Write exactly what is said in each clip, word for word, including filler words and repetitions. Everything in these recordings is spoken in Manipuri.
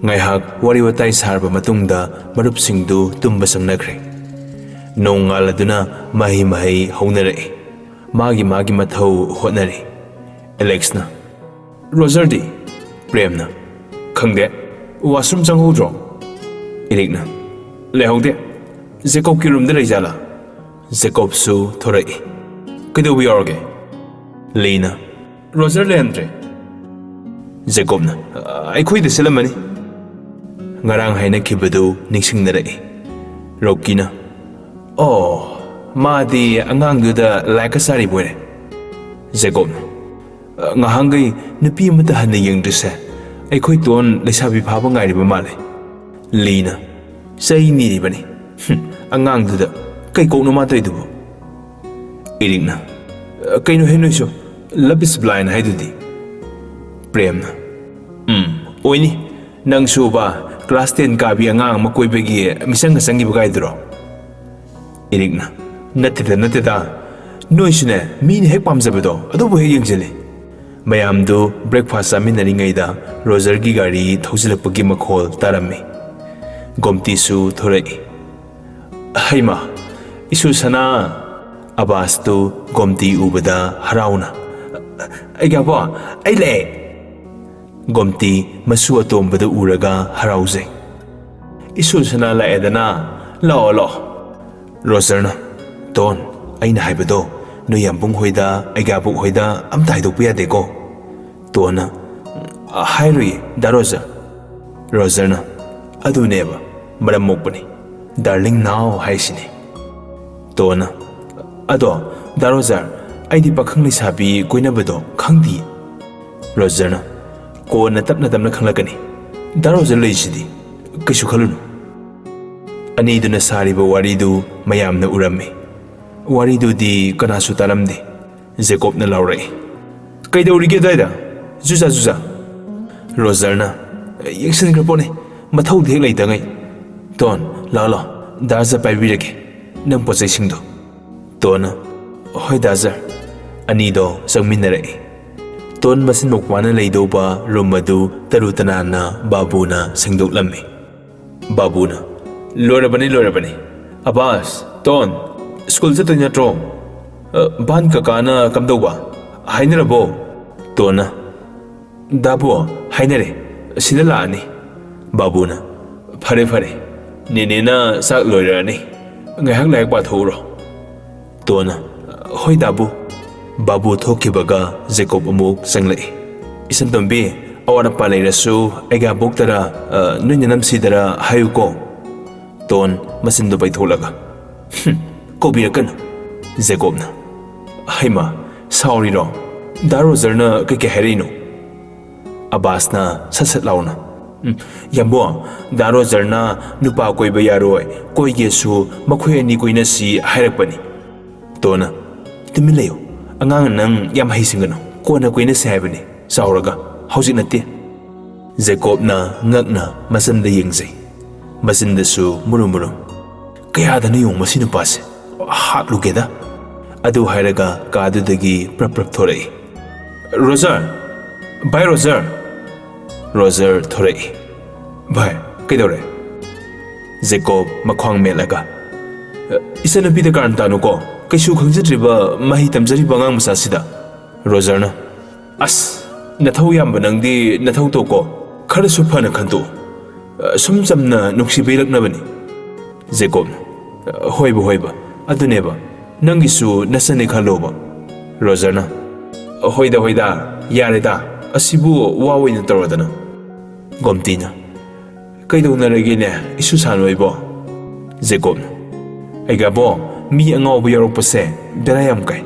ꯉꯥꯏꯍꯥꯛ ꯋꯥꯔꯤ ꯋꯥꯇꯥꯏ ꯁꯥꯔꯕ ꯃꯇꯨꯡꯗ ꯃꯔꯨꯞꯁꯤꯡꯗꯨ ꯇꯨꯝꯕ ꯆꯪꯅꯈ꯭ꯔꯦ꯫ ꯅꯣꯡꯉꯥꯜꯂꯗꯨꯅ ꯃꯍꯩ ꯃꯍꯩ ꯍꯧꯅꯔꯛꯏ꯫ ꯃꯥꯒꯤ ꯃꯥꯒꯤ ꯃꯊꯧ ꯍꯣꯠꯅꯔꯤ꯫ ꯑꯦꯂꯦꯛꯁꯅ, "ꯔꯣꯖꯔꯗꯤ?" ꯄ꯭ꯔꯦꯝꯅ, "ꯈꯪꯗꯦ, ꯋꯥꯁꯔꯨꯝ ꯆꯪꯍꯧꯗ꯭ꯔꯣ?" ꯏꯔꯤꯛꯅ, "ꯂꯩꯍꯧꯗꯦ, ꯖꯦꯀꯣꯕꯀꯤ ꯔꯨꯝꯗ ꯂꯩꯖꯥꯠꯂꯥ?" ꯖꯦꯀꯣꯕꯁꯨ ꯊꯣꯔꯛꯏ꯫ "ꯀꯩꯗꯧꯕ ꯌꯥꯎꯔꯒꯦ?" ꯂꯤꯅ, "ꯔꯣꯖꯔ ꯂꯩꯔꯝꯗ꯭ꯔꯦ꯫" ꯖꯦꯀꯣꯕꯅ, "ꯑꯩꯈꯣꯏꯗ ꯆꯠꯂꯝꯃꯅꯤ꯫" ꯉꯔꯥꯡ ꯍꯥꯏꯅꯈꯤꯕꯗꯨ ꯅꯤꯡꯁꯤꯡꯅꯔꯛꯏ꯫ ꯔꯣꯀꯤꯅ, "ꯑꯣ, ꯃꯥꯗꯤ ꯑꯉꯥꯡꯗꯨꯗ ꯂꯥꯏꯛꯀ ꯆꯥꯔꯤꯕꯣꯏꯔꯦ꯫" ꯖꯦꯀꯣꯕꯅ, "ꯉꯍꯥꯟꯈꯩ ꯅꯨꯄꯤ ꯑꯃꯠꯇ ꯍꯟꯅ ꯌꯦꯡꯗ꯭ꯔꯤꯁꯦ ꯑꯩꯈꯣꯏ ꯇꯣꯟ ꯂꯩꯁꯥꯕꯤ ꯐꯥꯕ ꯉꯥꯏꯔꯤꯕ ꯃꯥꯜꯂꯦ꯫" ꯂꯤꯅ, "ꯆꯩ ꯅꯤꯔꯤꯕꯅꯤ꯫ ꯍꯨꯝ, ꯑꯉꯥꯡꯗꯨꯗ ꯀꯩ ꯀꯣꯛꯅꯣ ꯃꯥ ꯇꯧꯔꯤꯗꯨꯕꯨ?" ꯏꯔꯤꯛꯅ, "ꯀꯩꯅꯣꯍꯦ ꯅꯣꯏꯁꯨ, love is blind ꯍꯥꯏꯗꯨꯗꯤ꯫" ꯄ꯭ꯔꯦꯝꯅ, "ꯎꯝ, ꯑꯣꯏꯅꯤ꯫ ꯅꯪꯁꯨꯕ class ten ꯀꯥꯕꯤ ꯑꯉꯥꯡ ꯑꯃ ꯀꯣꯏꯕꯒꯤ ꯃꯤꯆꯪꯒ ꯆꯪꯈꯤꯕ ꯀꯥꯏꯗꯨꯔꯣ?" ꯏꯔꯤꯛꯅ, "ꯅꯠꯇꯦꯗ, ꯅꯠꯇꯦꯗ꯫ ꯅꯣꯏꯁꯨꯅꯦ, ꯃꯤꯅ ꯍꯦꯛ ꯄꯥꯝꯖꯕꯗꯣ ꯑꯗꯨꯕꯨ ꯍꯦꯛ ꯌꯦꯡꯁꯤꯜꯂꯤ꯫" ꯃꯌꯥꯝꯗꯨ breakfast ꯆꯥꯃꯤꯟꯅꯔꯤꯉꯩꯗ ꯔꯣꯖꯔꯒꯤ ꯒꯥꯔꯤ ꯊꯧꯖꯤꯜꯂꯛꯄꯒꯤ ꯃꯈꯣꯜ ꯇꯥꯔꯝꯃꯤ꯫ ꯒꯣꯝꯇꯤꯁꯨ ꯊꯣꯔꯛꯏ꯫ "ꯍꯩꯃꯥ, ꯏꯁꯨ ꯁꯅꯥ!" ꯑꯕꯥꯁꯇꯨ ꯒꯣꯝꯇꯤ ꯎꯕꯗ ꯍꯔꯥꯎꯅ, "ꯑꯩꯒꯥꯕꯣ, ꯑꯩ ꯂꯥꯛꯑꯦ!" ꯒꯣꯝꯇꯤ ꯃꯁꯨ ꯑꯇꯣꯝꯕꯗ ꯎꯔꯒ ꯍꯔꯥꯎꯖꯩ꯫ "ꯏꯁꯨ ꯁꯅꯥ ꯂꯥꯛꯑꯦꯗꯅ, ꯂꯥꯛꯑꯣ, ꯂꯥꯛꯑꯣ꯫" ꯔꯣꯖꯔꯅ, "ꯇꯣꯟ, ꯑꯩꯅ ꯍꯥꯏꯕꯗꯣ ꯅꯣꯏ ꯌꯥꯝꯕꯨꯡ ꯍꯣꯏꯗ, ꯑꯩꯒꯥꯕꯣꯛ ꯍꯣꯏꯗ ꯑꯝꯇ ꯍꯥꯏꯗꯣꯛꯄ ꯌꯥꯗꯦꯀꯣ?" ꯇꯣꯟꯅ, "ꯍꯥꯏꯔꯣꯏꯌꯦ, ꯗꯥ ꯔꯣꯖꯔ꯫" ꯔꯣꯖꯔꯅ, "ꯑꯗꯨꯅꯦꯕ, ꯃꯔꯝ ꯃꯣꯛꯄꯅꯤ, darling ꯅꯥꯎ ꯍꯥꯏꯁꯤꯅꯤ꯫" ꯇꯣꯟꯅ, "ꯑꯗꯣ, ꯗꯥ ꯔꯣꯖꯔ, ꯑꯩꯗꯤ ꯄꯥꯈꯪ ꯂꯩꯁꯥꯕꯤ ꯀꯣꯏꯅꯕꯗꯣ ꯈꯪꯗꯤꯌꯦ꯫" ꯔꯣꯖꯔꯅ, "ꯀꯣꯟꯅ ꯇꯞꯅ ꯇꯞꯅ ꯈꯪꯂꯛꯀꯅꯤ꯫ ꯗꯥ ꯔꯣꯖꯔ ꯂꯩꯁꯤꯗꯤ, ꯀꯩꯁꯨ ꯈꯜꯂꯨꯅꯨ꯫" ꯑꯅꯤꯗꯨꯅ ꯁꯥꯔꯤꯕ ꯋꯥꯔꯤꯗꯨ ꯃꯌꯥꯝꯅ ꯎꯔꯝꯃꯤ꯫ ꯋꯥꯔꯤꯗꯨꯗꯤ ꯀꯅꯥꯁꯨ ꯇꯥꯔꯝꯗꯦ꯫ ꯖꯦꯀꯣꯕꯅ ꯂꯥꯎꯔꯛꯏ, "ꯀꯩꯗꯧꯔꯤꯒꯦ ꯑꯗ꯭ꯋꯥꯏꯗ? ꯖꯨꯖꯥ ꯖꯨꯖꯥ!" ꯔꯣꯖꯔꯅ, "ꯌꯦꯡꯁꯤꯟꯈ꯭ꯔ ꯄꯣꯠꯅꯤ, ꯃꯊꯧꯗꯤ ꯍꯦꯛ ꯂꯩꯇꯉꯩ꯫ ꯇꯣꯟ, ꯂꯥꯛꯑꯣ ꯂꯥꯛꯑꯣ, ꯗꯥ ꯔꯣꯖꯔ ꯄꯥꯏꯕꯤꯔꯒꯦ, ꯅꯪ ꯄꯣꯠ ꯆꯩꯁꯤꯡꯗꯣ꯫" ꯇꯣꯟꯅ, "ꯍꯣꯏ ꯗꯥ ꯔꯣꯖꯔ꯫" ꯑꯅꯤꯗꯣ ꯆꯪꯃꯤꯟꯅꯔꯛꯏ꯫ ꯇꯣꯟ ꯃꯆꯤꯟ ꯃꯧꯄ꯭ꯋꯥꯅ ꯂꯩꯗꯧꯕ ꯔꯨꯝ ꯑꯗꯨ ꯇꯔꯨ ꯇꯅꯥꯟꯅ ꯕꯥꯕꯨꯅ ꯁꯦꯡꯗꯣꯛꯂꯝꯃꯤ꯫ ꯕꯥꯕꯨꯅ, "ꯂꯣꯏꯔꯕꯅꯤ, ꯂꯣꯏꯔꯕꯅꯤ꯫ ꯑꯕꯥꯁ, ꯇꯣꯟ, ꯁ꯭ꯀꯨꯜ ꯆꯠꯇꯣꯏ ꯅꯠꯇ꯭ꯔꯣ? ꯑ, ꯚꯥꯟ ꯀꯀꯥꯅ ꯀꯝꯗꯧꯕ? ꯍꯥꯏꯅꯔꯕꯣ?" ꯇꯣꯟꯅ, "ꯗꯥꯕꯨ, ꯍꯥꯏꯅꯔꯦ꯫ ꯁꯤꯗ ꯂꯥꯛꯑꯅꯤ꯫" ꯕꯥꯕꯨꯅ, "ꯐꯔꯦ, ꯐꯔꯦ꯫ ꯅꯦꯅꯦꯅ ꯆꯥꯛ ꯂꯣꯏꯔꯛꯑꯅꯤ꯫ ꯉꯥꯏꯍꯥꯛ ꯂꯥꯏꯔꯤꯛ ꯄꯥꯊꯣꯛꯎꯔꯣ꯫" ꯇꯣꯟꯅ, "ꯍꯣꯏ ꯗꯥꯕꯨ꯫" ꯕꯥꯕꯨ ꯊꯣꯛꯈꯤꯕꯒ ꯖꯦꯀꯣꯕ ꯑꯃꯨꯛ ꯆꯪꯂꯛꯏ꯫ "ꯏꯆꯟꯇꯣꯝꯕꯤ, ꯑꯋꯥꯠ ꯑꯄꯥ ꯂꯩꯔꯁꯨ ꯑꯩꯒꯥꯕꯣꯛꯇꯔ, ꯑ, ꯅꯣꯏ ꯅꯅꯝꯁꯤꯗꯔ ꯍꯥꯏꯌꯨꯀꯣ꯫" ꯇꯣꯟ ꯃꯆꯤꯟꯗꯨ ꯄꯩꯊꯣꯛꯂꯒ, "ꯍꯨꯝ, ꯀꯧꯕꯤꯔꯛꯀꯅꯨ꯫" ꯖꯦꯀꯣꯕꯅ, "ꯍꯩꯃꯥ, ꯁꯥꯎꯔꯤꯔꯣ? ꯗꯥ ꯔꯣꯖꯔꯅ ꯀꯩꯀꯩ ꯍꯥꯏꯔꯛꯏꯅꯣ?" ꯑꯕꯥꯁꯅ ꯁꯠ ꯁꯠ ꯂꯥꯎꯅ, "ꯎꯝ, ꯌꯥꯝꯕꯨꯡ, ꯗꯥ ꯔꯣꯖꯔꯅ ꯅꯨꯄꯥ ꯀꯣꯏꯕ ꯌꯥꯔꯣꯏ, ꯀꯣꯏꯒꯦꯁꯨ ꯃꯈꯣꯏ ꯑꯅꯤ ꯀꯣꯏꯅꯁꯤ ꯍꯥꯏꯔꯛꯄꯅꯤ꯫" ꯇꯣꯟꯅ, "ꯇꯨꯃꯤꯟ ꯂꯩꯌꯨ꯫ ꯑꯉꯥꯡ ꯅꯪ ꯌꯥꯝ ꯍꯩꯁꯤꯡꯒꯅꯨ꯫ ꯀꯣꯟꯅ ꯀꯣꯏꯅꯁꯤ ꯍꯥꯏꯕꯅꯤ, ꯆꯥꯎꯔꯒ, ꯍꯧꯖꯤꯛ ꯅꯠꯇꯦ꯫" ꯖꯦꯀꯣꯕꯅ ꯉꯛꯅ ꯃꯆꯟꯗ ꯌꯦꯡꯖꯩ꯫ ꯃꯆꯤꯟꯗꯁꯨ ꯃꯨꯔꯨꯝ ꯃꯨꯔꯨꯝ, "ꯀꯌꯥꯗꯅꯣ ꯌꯦꯡꯉꯨ ꯃꯁꯤ ꯅꯨꯄꯥꯁꯦ꯫ ꯍꯥꯠꯂꯨꯒꯦꯗ꯫" ꯑꯗꯨ ꯍꯥꯏꯔꯒ ꯀꯥꯗꯨꯗꯒꯤ ꯄ꯭ꯔꯞ ꯄ꯭ꯔꯞ ꯊꯣꯔꯛꯏ꯫ "ꯔꯣꯖꯔ! ꯚꯥꯏ ꯔꯣꯖꯔ!" ꯔꯣꯖꯔ ꯊꯣꯔꯛꯏ꯫ "ꯚꯥꯏ, ꯀꯩꯗꯧꯔꯦ?" ꯖꯦꯀꯣꯕ ꯃꯈ꯭ꯋꯥꯡ ꯃꯦꯠꯂꯒ, "ꯏꯆꯟꯅꯨꯄꯤꯗ ꯀꯥꯔꯟ ꯇꯥꯅꯨꯀꯣ꯫ ꯀꯩꯁꯨ ꯈꯪꯖꯗ꯭ꯔꯤꯕ ꯃꯍꯩ ꯇꯝꯖꯔꯤꯕ ꯑꯉꯥꯡ ꯃꯆꯥꯁꯤꯗ꯫" ꯔꯣꯖꯔꯅ, "ꯑꯁ, ꯅꯊꯧ ꯌꯥꯝꯕ ꯅꯪꯗꯤ ꯅꯊꯧ ꯇꯧꯀꯣ꯫ ꯈꯔꯁꯨ ꯐꯅ ꯈꯟꯇꯣꯛꯎ꯫ ꯁꯨꯝ ꯆꯝꯅ ꯅꯨꯡꯁꯤꯕꯩ ꯂꯛꯅꯕꯅꯤ꯫" ꯖꯦꯀꯣꯕꯅ, "ꯍꯣꯏꯕ, ꯍꯣꯏꯕ, ꯑꯗꯨꯅꯦꯕ, ꯅꯪꯒꯤꯁꯨ ꯅꯆꯟꯅꯦ ꯈꯜꯂꯣꯕ꯫" ꯔꯣꯖꯔꯅ, "ꯍꯣꯏꯗ, ꯍꯣꯏꯗ, ꯌꯥꯔꯦꯗ, ꯑꯁꯤꯕꯨ ꯋꯥ ꯑꯣꯏꯅ ꯇꯧꯔꯗꯅ꯫" ꯒꯣꯝꯇꯤꯅ, "ꯀꯩꯗꯧꯅꯔꯒꯦꯅꯦ, ꯏꯁꯨ ꯁꯥꯟꯅꯣꯏꯕꯣ?" ꯖꯦꯀꯣꯕꯅ, "ꯑꯩꯒꯕꯣ, ꯃꯤ ꯑꯉꯥꯎꯕ ꯌꯥꯎꯔꯛꯄꯁꯦ ꯕꯦꯔꯥ ꯌꯥꯝ ꯀꯥꯏ꯫"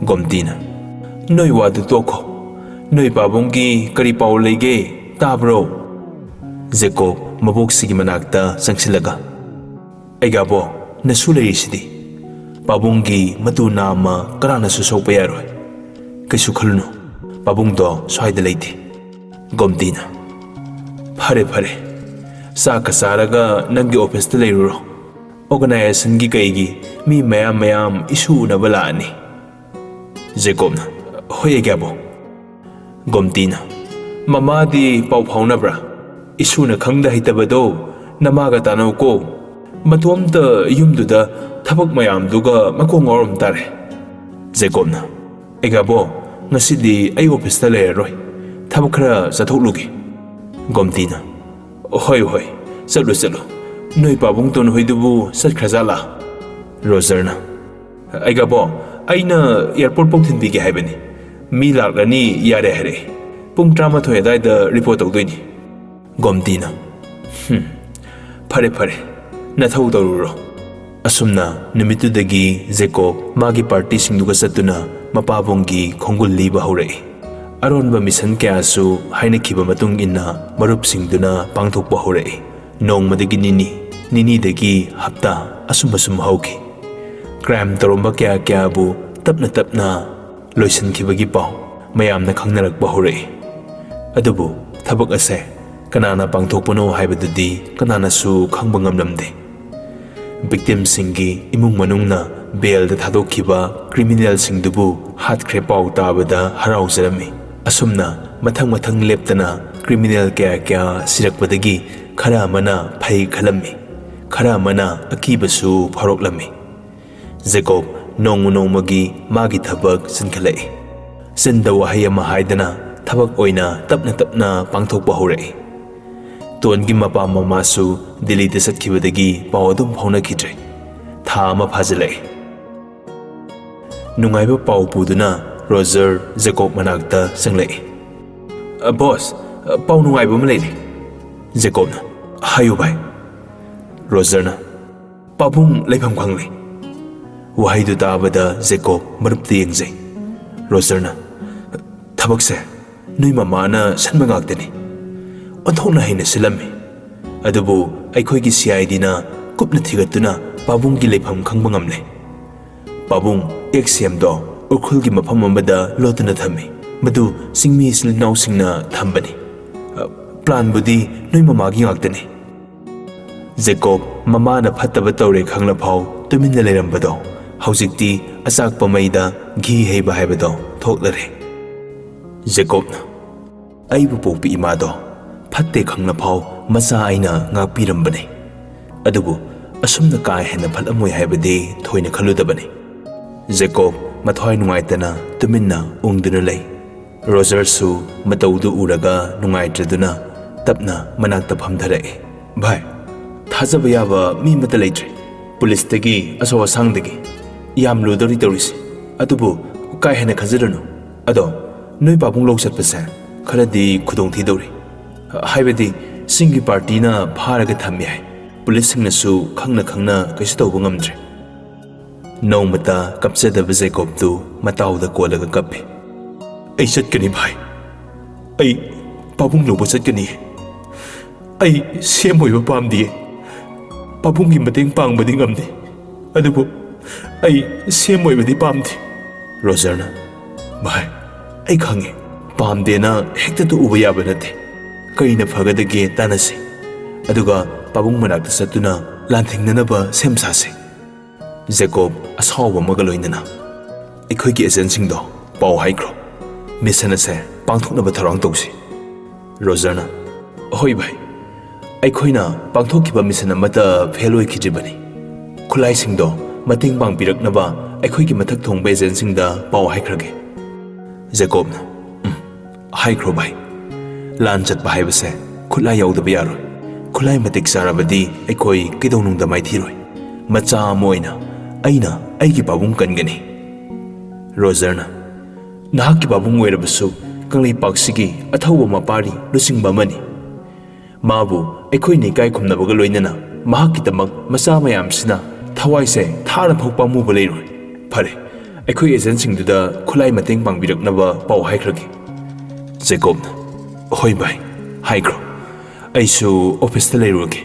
ꯒꯣꯝꯇꯤꯅ, "ꯅꯣꯏ ꯋꯥꯗꯨ ꯇꯣꯛꯈꯣ꯫ ꯅꯣꯏ ꯄꯥꯕꯨꯡꯒꯤ ꯀꯔꯤ ꯄꯥꯎ ꯂꯩꯒꯦ, ꯇꯥꯕ꯭ꯔꯣ?" ꯖꯦꯀꯣꯕ ꯃꯕꯣꯛꯁꯤꯒꯤ ꯃꯅꯥꯛꯇ ꯆꯪꯁꯤꯜꯂꯒ, "ꯑꯩꯒꯕꯣ, ꯅꯁꯨ ꯂꯩꯔꯤꯁꯤꯗꯤ꯫ ꯄꯥꯕꯨꯡꯒꯤ ꯃꯇꯨ ꯅꯥꯝꯃ ꯀꯅꯥꯅꯁꯨ ꯁꯣꯛꯄ ꯌꯥꯔꯣꯏ꯫ ꯀꯩꯁꯨ ꯈꯜꯂꯨꯅꯨ, ꯄꯥꯕꯨꯡꯗꯣ ꯁ꯭ꯋꯥꯏꯗ ꯂꯩꯇꯦ꯫" ꯒꯣꯝꯇꯤꯅ, "ꯐꯔꯦ, ꯐꯔꯦ꯫ ꯆꯥꯛꯀ ꯆꯥꯔꯒ ꯅꯪꯒꯤ ꯑꯣꯐꯤꯁꯇ ꯂꯩꯔꯨꯔꯣ꯫ ꯑꯣꯔꯒꯅꯥꯏꯖꯦꯁꯟꯒꯤ ꯀꯩꯒꯤ ꯃꯤ ꯃꯌꯥꯝ ꯃꯌꯥꯝ ꯏꯁꯨ ꯎꯅꯕ ꯂꯥꯛꯑꯅꯤ꯫" ꯖꯦꯀꯣꯕꯅ, "ꯍꯣꯏ, ꯑꯩꯒꯕꯣ꯫" ꯒꯣꯝꯇꯤꯅ, "ꯃꯃꯥꯗꯤ ꯄꯥꯎ ꯐꯥꯎꯅꯕ꯭ꯔꯥ? ꯏꯁꯨꯅ ꯈꯪꯗ ꯍꯩꯇꯕꯗꯣ ꯅꯃꯥꯒ ꯇꯥꯟꯅꯧꯀꯣ꯫ ꯃꯇꯣꯝꯇ ꯌꯨꯝꯗꯨꯗ ꯊꯕꯛ ꯃꯌꯥꯝꯗꯨꯒ ꯃꯀꯣꯛ ꯉꯥꯎꯔꯝ ꯇꯥꯔꯦ꯫" ꯖꯦꯀꯣꯕꯅ, "ꯑꯩꯒꯥꯕꯣ, ꯉꯁꯤꯗꯤ ꯑꯩ ꯑꯣꯐꯤꯁꯇ ꯂꯩꯔꯔꯣꯏ꯫ ꯊꯕꯛ ꯈꯔ ꯆꯠꯊꯣꯛꯂꯨꯒꯦ꯫" ꯒꯣꯝꯇꯤꯅ, "ꯍꯣꯏ, ꯍꯣꯏ, ꯆꯠꯂꯨ, ꯆꯠꯂꯨ꯫ ꯅꯣꯏ ꯄꯥꯕꯨꯡ ꯇꯣꯟ ꯍꯣꯏꯗꯨꯕꯨ ꯆꯠꯈ꯭ꯔꯖꯥꯠꯂꯥ?" ꯔꯣꯖꯔꯅ, "ꯑꯩꯒꯥꯕꯣ, ꯑꯩꯅ ꯑꯦꯌꯥꯔꯄꯣꯔꯠ ꯐꯥꯎ ꯊꯤꯟꯕꯤꯒꯦ ꯍꯥꯏꯕꯅꯤ꯫ ꯃꯤ ꯂꯥꯛꯂꯅꯤ ꯌꯥꯔꯦ ꯍꯥꯏꯔꯛꯑꯦ꯫ ꯄꯨꯡ ꯇꯔꯥꯃꯥꯊꯣꯏ ꯑꯗꯥꯏꯗ ꯔꯤꯄꯣꯔꯠ ꯇꯧꯗꯣꯏꯅꯤ꯫" ꯒꯣꯝꯇꯤꯅ, "ꯍꯨꯝ, ꯐꯔꯦ, ꯐꯔꯦ, ꯅꯊꯧ ꯇꯧꯔꯨꯔꯣ꯫" ꯑꯁꯨꯝꯅ ꯅꯨꯃꯤꯠꯇꯨꯗꯒꯤ ꯖꯦꯀꯣꯕ ꯃꯥꯒꯤ ꯄꯥꯔꯇꯤꯁꯤꯡꯗꯨꯒ ꯆꯠꯇꯨꯅ ꯃꯄꯥꯕꯨꯡꯒꯤ ꯈꯣꯡꯒꯨꯜ ꯂꯤꯕ ꯍꯧꯔꯛꯏ꯫ ꯑꯔꯣꯟꯕ ꯃꯤꯁꯟ ꯀꯌꯥꯁꯨ ꯍꯥꯏꯅꯈꯤꯕ ꯃꯇꯨꯡ ꯏꯟꯅ ꯃꯔꯨꯞꯁꯤꯡꯗꯨꯅ ꯄꯥꯡꯊꯣꯛꯄ ꯍꯧꯔꯛꯏ꯫ ꯅꯣꯡꯃꯗꯒꯤ ꯅꯤꯅꯤ, ꯅꯤꯅꯤꯗꯒꯤ ꯍꯞꯇꯥ, ꯑꯁꯨꯝ ꯑꯁꯨꯝ ꯍꯧꯈꯤ꯫ ꯀ꯭ꯔꯥꯏꯝ ꯇꯧꯔꯝꯕ ꯀꯌꯥ ꯀꯌꯥꯕꯨ ꯇꯞꯅ ꯇꯞꯅ ꯂꯣꯏꯁꯤꯟꯈꯤꯕꯒꯤ ꯄꯥꯎ ꯃꯌꯥꯝꯅ ꯈꯪꯅꯔꯛꯄ ꯍꯧꯔꯛꯏ꯫ ꯑꯗꯨꯕꯨ ꯊꯕꯛ ꯑꯁꯦ ꯀꯅꯥꯅ ꯄꯥꯡꯊꯣꯛꯄꯅꯣ ꯍꯥꯏꯕꯗꯨꯗꯤ ꯀꯅꯥꯅꯁꯨ ꯈꯪꯕ ꯉꯝꯂꯝꯗꯦ꯫ ꯚꯤꯛꯇꯤꯝꯁꯤꯡꯒꯤ ꯏꯃꯨꯡ ꯃꯅꯨꯡꯅ ꯕꯦꯜꯗ ꯊꯥꯗꯣꯛꯈꯤꯕ ꯀ꯭ꯔꯤꯃꯤꯅꯦꯜꯁꯤꯡꯗꯨꯕꯨ ꯍꯥꯠꯈ꯭ꯔꯦ ꯄꯥꯎ ꯇꯥꯕꯗ ꯍꯔꯥꯎꯖꯔꯝꯃꯤ꯫ ꯑꯁꯨꯝꯅ ꯃꯊꯪ ꯃꯊꯪ ꯂꯦꯞꯇꯅ ꯀ꯭ꯔꯤꯃꯤꯅꯦꯜ ꯀꯌꯥ ꯀꯌꯥ ꯁꯤꯔꯛꯄꯗꯒꯤ ꯈꯔ ꯑꯃꯅ ꯐꯩ ꯈꯜꯂꯝꯃꯤ, ꯈꯔ ꯑꯃꯅ ꯑꯀꯤꯕꯁꯨ ꯐꯥꯎꯔꯛꯂꯝꯃꯤ꯫ ꯖꯦꯀꯣꯕ ꯅꯣꯡꯃ ꯅꯣꯡꯃꯒꯤ ꯃꯥꯒꯤ ꯊꯕꯛ ꯆꯤꯟꯈꯠꯂꯛꯏ꯫ ꯆꯤꯟꯗ ꯋꯥꯍꯩ ꯑꯃ ꯍꯥꯏꯗꯅ ꯊꯕꯛ ꯑꯣꯏꯅ ꯇꯞꯅ ꯇꯞꯅ ꯄꯥꯡꯊꯣꯛꯄ ꯍꯧꯔꯛꯏ꯫ ꯇꯣꯟꯒꯤ ꯃꯄꯥ ꯃꯃꯥꯁꯨ ꯗꯤꯜꯂꯤꯗ ꯆꯠꯈꯤꯕꯗꯒꯤ ꯄꯥꯎ ꯑꯗꯨꯝ ꯐꯥꯎꯅꯈꯤꯗ꯭ꯔꯦ꯫ ꯊꯥ ꯑꯃ ꯐꯥꯖꯤꯜꯂꯛꯏ꯫ ꯅꯨꯡꯉꯥꯏꯕ ꯄꯥꯎ ꯄꯨꯗꯨꯅ ꯔꯣꯖꯔ ꯖꯦꯀꯣꯕ ꯃꯅꯥꯛꯇ ꯆꯪꯂꯛꯏ꯫ "ꯑ, ꯕꯣꯁ, ꯑ, ꯄꯥꯎ ꯅꯨꯡꯉꯥꯏꯕ ꯑꯃ ꯂꯩꯔꯦ꯫" ꯖꯦꯀꯣꯕꯅ, "ꯍꯥꯏꯌꯨ ꯚꯥꯏ꯫" ꯔꯣꯖꯔꯅ, "ꯄꯥꯕꯨꯡ ꯂꯩꯐꯝ ꯈꯪꯂꯦ꯫" ꯋꯥꯍꯩꯗꯨ ꯇꯥꯕꯗ ꯖꯦꯀꯣꯕ ꯃꯔꯨꯞꯇ ꯌꯦꯡꯖꯩ꯫ ꯔꯣꯖꯔꯅ, "ꯊꯕꯛꯁꯦ ꯅꯣꯏ ꯃꯃꯥꯅ ꯁꯤꯟꯕ ꯉꯥꯛꯇꯅꯤ꯫ ꯑꯣꯟꯊꯣꯛꯅ ꯍꯩꯅ ꯁꯤꯜꯂꯝꯃꯤ꯫ ꯑꯗꯨꯕꯨ ꯑꯩꯈꯣꯏꯒꯤ ꯁꯤ ꯑꯥꯏ ꯗꯤꯅ ꯀꯨꯞꯅ ꯊꯤꯒꯠꯇꯨꯅ ꯄꯥꯕꯨꯡꯒꯤ ꯂꯩꯐꯝ ꯈꯪꯕ ꯉꯝꯂꯦ꯫ ꯄꯥꯕꯨꯡ ꯑꯦꯛꯁ ꯁꯤ ꯑꯦꯝꯗꯣ ꯎꯈ꯭ꯔꯨꯜꯒꯤ ꯃꯐꯝ ꯑꯃꯗ ꯂꯣꯠꯇꯨꯅ ꯊꯝꯃꯤ꯫ ꯃꯗꯨ ꯆꯤꯡꯃꯤ ꯏꯆꯤꯜ ꯏꯅꯥꯎꯁꯤꯡꯅ ꯊꯝꯕꯅꯤ꯫ ꯑ, ꯄ꯭ꯂꯥꯟꯕꯨꯗꯤ ꯅꯣꯏ ꯃꯃꯥꯒꯤ ꯉꯥꯛꯇꯅꯤ꯫" ꯖꯦꯀꯣꯕ ꯃꯃꯥꯅ ꯐꯠꯇꯕ ꯇꯧꯔꯦ ꯈꯪꯂꯐꯥꯎ ꯇꯨꯃꯤꯟꯅ ꯂꯩꯔꯝꯕꯗꯣ ꯍꯧꯖꯤꯛꯇꯤ ꯑꯆꯥꯛꯄ ꯃꯩꯗ ꯘꯤ ꯍꯩꯕ ꯍꯥꯏꯕꯗꯣ ꯊꯣꯛꯂꯔꯦ꯫ ꯖꯦꯀꯣꯕꯅ, "ꯑꯩꯕꯨ ꯄꯣꯛꯄꯤ ꯏꯃꯥꯗꯣ ꯐꯠꯇꯦ ꯈꯪꯂꯐꯥꯎ ꯃꯆꯥ ꯑꯩꯅ ꯉꯥꯛꯄꯤꯔꯝꯕꯅꯤ꯫ ꯑꯗꯨꯕꯨ ꯑꯁꯨꯝꯅ ꯀꯥ ꯍꯦꯟꯅ ꯐꯠꯂꯝꯃꯣꯏ ꯍꯥꯏꯕꯗꯤ ꯊꯣꯏꯅ ꯈꯜꯂꯨꯗꯕꯅꯤ꯫" ꯖꯦꯀꯣꯕ ꯃꯊ꯭ꯋꯥꯏ ꯅꯨꯡꯉꯥꯏꯇꯅ ꯇꯨꯃꯤꯟꯅ ꯎꯪꯗꯨꯅ ꯂꯩ꯫ ꯔꯣꯖꯔꯁꯨ ꯃꯇꯧꯗꯨ ꯎꯔꯒ ꯅꯨꯡꯉꯥꯏꯇ꯭ꯔꯗꯨꯅ ꯇꯞꯅ ꯃꯅꯥꯛꯇ ꯐꯝꯊꯔꯛꯏ꯫ "ꯚꯥꯏ, ꯊꯥꯖꯕ ꯌꯥꯕ ꯃꯤ ꯑꯃꯠꯇ ꯂꯩꯇ꯭ꯔꯦ꯫ ꯄꯨꯂꯤꯁꯇꯒꯤ, ꯑꯆꯧ ꯑꯁꯥꯡꯗꯒꯤ꯫ ꯌꯥꯝ ꯂꯨꯗꯧꯔꯤ ꯇꯧꯔꯤꯁꯦ꯫ ꯑꯗꯨꯕꯨ ꯀꯥ ꯍꯦꯟꯅ ꯈꯟꯖꯔꯨꯅꯨ꯫ ꯑꯗꯣ ꯅꯣꯏ ꯄꯥꯕꯨꯡ ꯂꯧ ꯆꯠꯄꯁꯦ ꯈꯔꯗꯤ ꯈꯨꯗꯣꯡ ꯊꯤꯗꯧꯔꯤ꯫ ꯍꯥꯏꯕꯗꯤ ꯆꯤꯡꯒꯤ ꯄꯥꯔꯇꯤꯅ ꯐꯥꯔꯒ ꯊꯝꯃꯤ ꯍꯥꯏ꯫ ꯄꯨꯂꯤꯁꯁꯤꯡꯅꯁꯨ ꯈꯪꯅ ꯈꯪꯅ ꯀꯩꯁꯨ ꯇꯧꯕ ꯉꯝꯗ꯭ꯔꯦ꯫" ꯅꯣꯡꯃꯇ ꯀꯞꯆꯗꯕ ꯖꯦꯀꯣꯕꯇꯨ ꯃꯇꯥꯎꯗ ꯀꯣꯜꯂꯒ ꯀꯞꯄꯤ꯫ "ꯑꯩ ꯆꯠꯀꯅꯤ ꯚꯥꯏ꯫ ꯑꯩ ꯄꯥꯕꯨꯡ ꯂꯧꯕ ꯆꯠꯀꯅꯤ꯫ ꯑꯩ ꯁꯦꯝ ꯑꯣꯏꯕ ꯄꯥꯝꯗꯤꯌꯦ꯫ ꯄꯥꯕꯨꯡꯒꯤ ꯃꯇꯦꯡ ꯄꯥꯡꯕꯗꯤ ꯉꯝꯗꯦ, ꯑꯗꯨꯕꯨ ꯑꯩ ꯁꯦꯝ ꯑꯣꯏꯕꯗꯤ ꯄꯥꯝꯗꯦ꯫" ꯔꯣꯖꯔꯅ, "ꯚꯥꯏ, ꯑꯩ ꯈꯪꯉꯦ, ꯄꯥꯝꯗꯦꯅ ꯍꯦꯛꯇ ꯇꯣꯛꯎꯕ ꯌꯥꯕ ꯅꯠꯇꯦ꯫ ꯀꯔꯤꯅ ꯐꯒꯗꯒꯦ ꯇꯥꯟꯅꯁꯤ, ꯑꯗꯨꯒ ꯄꯥꯕꯨꯡ ꯃꯅꯥꯛꯇ ꯆꯠꯇꯨꯅ ꯂꯥꯟꯊꯦꯡꯅꯅꯕ ꯁꯦꯝ ꯁꯥꯁꯤ꯫" ꯖꯦꯀꯣꯕ ꯑꯁꯥꯎꯕ ꯑꯃꯒ ꯂꯣꯏꯅꯅ, "ꯑꯩꯈꯣꯏꯒꯤ ꯑꯦꯖꯦꯟꯁꯤꯡꯗꯣ ꯄꯥꯎ ꯍꯥꯏꯈ꯭ꯔꯣ꯫ ꯃꯤꯁꯟ ꯑꯁꯦ ꯄꯥꯡꯊꯣꯛꯅꯕ ꯊꯧꯔꯥꯡ ꯇꯧꯁꯤ꯫" ꯔꯣꯖꯔꯅ, "ꯍꯣꯏ ꯚꯥꯏ, ꯑꯩꯈꯣꯏꯅ ꯄꯥꯡꯊꯣꯛꯈꯤꯕ ꯃꯤꯁꯟ ꯑꯃꯠꯇ ꯐꯦꯜ ꯑꯣꯏꯈꯤꯗ꯭ꯔꯤꯕꯅꯤ꯫ ꯈꯨꯠꯂꯥꯏꯁꯤꯡꯗꯣ ꯃꯇꯦꯡ ꯄꯥꯡꯕꯤꯔꯛꯅꯕ ꯑꯩꯈꯣꯏꯒꯤ ꯃꯊꯛ ꯊꯣꯡꯕ ꯑꯦꯖꯦꯟꯁꯤꯡꯗ ꯄꯥꯎ ꯍꯥꯏꯈ꯭ꯔꯒꯦ꯫" ꯖꯦꯀꯣꯕꯅ, "ꯎꯝ, ꯍꯥꯏꯈ꯭ꯔꯣ ꯚꯥꯏ꯫ ꯂꯥꯟ ꯆꯠꯄ ꯍꯥꯏꯕꯁꯦ ꯈꯨꯠꯂꯥꯏ ꯌꯥꯎꯗꯕ ꯌꯥꯔꯣꯏ꯫ ꯈꯨꯠꯂꯥꯏ ꯃꯇꯤꯛ ꯆꯥꯔꯕꯗꯤ ꯑꯩꯈꯣꯏ ꯀꯩꯗꯧꯅꯨꯡꯗ ꯃꯥꯏꯊꯤꯔꯣꯏ꯫ ꯃꯆꯥ ꯑꯃ ꯑꯣꯏꯅ ꯑꯩꯅ ꯑꯩꯒꯤ ꯄꯥꯕꯨꯡ ꯀꯟꯒꯅꯤ꯫" ꯔꯣꯖꯔꯅ, "ꯅꯍꯥꯛꯀꯤ ꯄꯥꯕꯨꯡ ꯑꯣꯏꯔꯕꯁꯨ ꯀꯪꯂꯩꯄꯥꯛꯁꯤꯒꯤ ꯑꯊꯧꯕ ꯃꯄꯥꯔꯤ ꯂꯨꯆꯤꯡꯕ ꯑꯃꯅꯤ꯫ ꯃꯥꯕꯨ ꯑꯩꯈꯣꯏꯅ ꯏꯀꯥꯏ ꯈꯨꯝꯅꯕꯒ ꯂꯣꯏꯅꯅ ꯃꯍꯥꯛꯀꯤꯗꯃꯛ ꯃꯆꯥ ꯃꯌꯥꯝꯁꯤꯅ ꯊꯋꯥꯏꯁꯦ ꯊꯥꯅ ꯐꯥꯎ ꯄꯥꯝꯃꯨꯕ ꯂꯩꯔꯣꯏ꯫ ꯐꯔꯦ, ꯑꯩꯈꯣꯏ ꯑꯦꯖꯦꯟꯁꯤꯡꯗꯨꯗ ꯈꯨꯠꯂꯥꯏ ꯃꯇꯦꯡ ꯄꯥꯡꯕꯤꯔꯛꯅꯕ ꯄꯥꯎ ꯍꯥꯏꯈ꯭ꯔꯒꯦ꯫" ꯖꯦꯀꯣꯕꯅ, "ꯍꯣꯏ ꯚꯥꯏ, ꯍꯥꯏꯈ꯭ꯔꯣ꯫ ꯑꯩꯁꯨ ꯑꯣꯐꯤꯁꯇ ꯂꯩꯔꯨꯔꯒꯦ꯫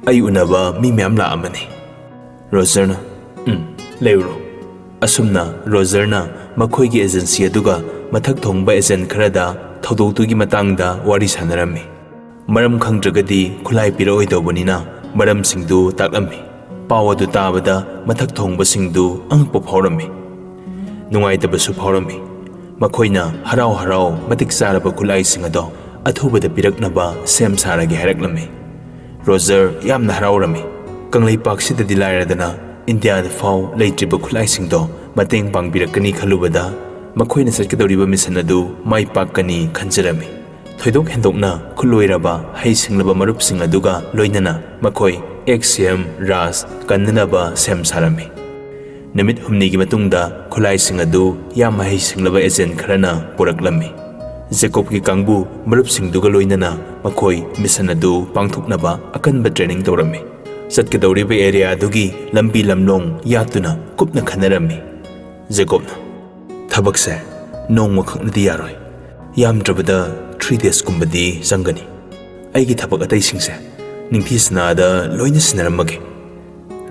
ꯑꯩ ꯎꯅꯕ ꯃꯤ ꯃꯌꯥꯝ ꯂꯥꯛꯑꯝꯃꯅꯤ꯫" ꯔꯣꯖꯔꯅ, "ꯎꯝ, ꯂꯩꯔꯨꯔꯣ꯫" ꯑꯁꯨꯝꯅ ꯔꯣꯖꯔꯅ ꯃꯈꯣꯏꯒꯤ ꯑꯦꯖꯦꯟꯁꯤ ꯑꯗꯨꯒ ꯃꯊꯛ ꯊꯣꯡꯕ ꯑꯦꯖꯦꯟ ꯈꯔꯗ ꯊꯧꯗꯣꯛꯇꯨꯒꯤ ꯃꯇꯥꯡꯗ ꯋꯥꯔꯤ ꯁꯥꯟꯅꯔꯝꯃꯤ꯫ ꯃꯔꯝ ꯈꯪꯗ꯭ꯔꯒꯗꯤ ꯈꯨꯠꯂꯥꯏ ꯄꯤꯔꯛꯑꯣꯏꯗꯧꯕꯅꯤꯅ ꯃꯔꯝꯁꯤꯡꯗꯨ ꯇꯥꯛꯂꯝꯃꯤ꯫ ꯄꯥꯎ ꯑꯗꯨ ꯇꯥꯕꯗ ꯃꯊꯛ ꯊꯣꯡꯕꯁꯤꯡꯗꯨ ꯑꯉꯛꯄ ꯐꯥꯎꯔꯝꯃꯤ, ꯅꯨꯡꯉꯥꯏꯇꯕꯁꯨ ꯐꯥꯎꯔꯝꯃꯤ꯫ ꯃꯈꯣꯏꯅ ꯍꯔꯥꯎ ꯍꯔꯥꯎ ꯃꯇꯤꯛ ꯆꯥꯔꯕ ꯈꯨꯠꯂꯥꯏꯁꯤꯡ ꯑꯗꯣ ꯑꯊꯨꯕꯗ ꯄꯤꯔꯛꯅꯕ ꯁꯦꯝ ꯁꯥꯔꯒꯦ ꯍꯥꯏꯔꯛꯂꯝꯃꯤ꯫ ꯔꯣꯖꯔ ꯌꯥꯝꯅ ꯍꯔꯥꯎꯔꯝꯃꯤ꯫ ꯀꯪꯂꯩꯄꯥꯛꯁꯤꯗꯗꯤ ꯂꯥꯏꯔꯗꯅ ꯏꯟꯗꯤꯌꯥꯗ ꯐꯥꯎ ꯂꯩꯇ꯭ꯔꯤꯕ ꯈꯨꯠꯂꯥꯏꯁꯤꯡꯗꯣ ꯃꯇꯦꯡ ꯄꯥꯡꯕꯤꯔꯛꯀꯅꯤ ꯈꯜꯂꯨꯕꯗ ꯃꯈꯣꯏꯅ ꯆꯠꯀꯗꯧꯔꯤꯕ ꯃꯤꯁꯟ ꯑꯗꯨ ꯃꯥꯏ ꯄꯥꯛꯀꯅꯤ ꯈꯟꯖꯔꯝꯃꯤ꯫ ꯊꯣꯏꯗꯣꯛ ꯍꯦꯟꯗꯣꯛꯅ ꯈꯨꯠꯂꯣꯏꯔꯕ ꯍꯩ ꯁꯤꯡꯂꯕ ꯃꯔꯨꯞꯁꯤꯡ ꯑꯗꯨꯒ ꯂꯣꯏꯅꯅ ꯃꯈꯣꯏ ꯑꯦꯛꯁ ꯁꯤ ꯑꯦꯝ ꯔꯥꯖ ꯀꯟꯅꯅꯕ ꯁꯦꯝ ꯁꯥꯔꯝꯃꯤ꯫ ꯅꯨꯃꯤꯠ ꯍꯨꯝꯅꯤꯒꯤ ꯃꯇꯨꯡꯗ ꯈꯨꯠꯂꯥꯏꯁꯤꯡ ꯑꯗꯨ ꯌꯥꯝ ꯃꯍꯩ ꯁꯤꯡꯂꯕ ꯑꯦꯖꯦꯟ ꯈꯔꯅ ꯄꯨꯔꯛꯂꯝꯃꯤ꯫ ꯖꯦꯀꯣꯕꯀꯤ ꯀꯥꯡꯕꯨ ꯃꯔꯨꯞꯁꯤꯡꯗꯨꯒ ꯂꯣꯏꯅꯅ ꯃꯈꯣꯏ ꯃꯤꯁꯟ ꯑꯗꯨ ꯄꯥꯡꯊꯣꯛꯅꯕ ꯑꯀꯟꯕ ꯇ꯭ꯔꯦꯅꯤꯡ ꯇꯧꯔꯝꯃꯤ꯫ ꯆꯠꯀꯗꯧꯔꯤꯕ ꯑꯦꯔꯤꯌꯥ ꯑꯗꯨꯒꯤ ꯂꯝꯕꯤ ꯂꯝꯂꯣꯡ ꯌꯥꯠꯇꯨꯅ ꯀꯨꯞꯅ ꯈꯟꯅꯔꯝꯃꯤ꯫ ꯖꯦꯀꯣꯕꯅ, "ꯊꯕꯛꯁꯦ ꯅꯣꯡꯃꯈꯛꯅꯗꯤ ꯌꯥꯔꯣꯏ꯫ ꯌꯥꯝꯗ꯭ꯔꯕꯗ ꯊ꯭ꯔꯤ ꯗꯦꯖꯀꯨꯝꯕꯗꯤ ꯆꯪꯒꯅꯤ꯫ ꯑꯩꯒꯤ ꯊꯕꯛ ꯑꯇꯩꯁꯤꯡꯁꯦ ꯅꯤꯡꯊꯤꯁꯅꯥꯗ ꯂꯣꯏꯅ ꯁꯤꯟꯅꯔꯝꯃꯒꯦ꯫"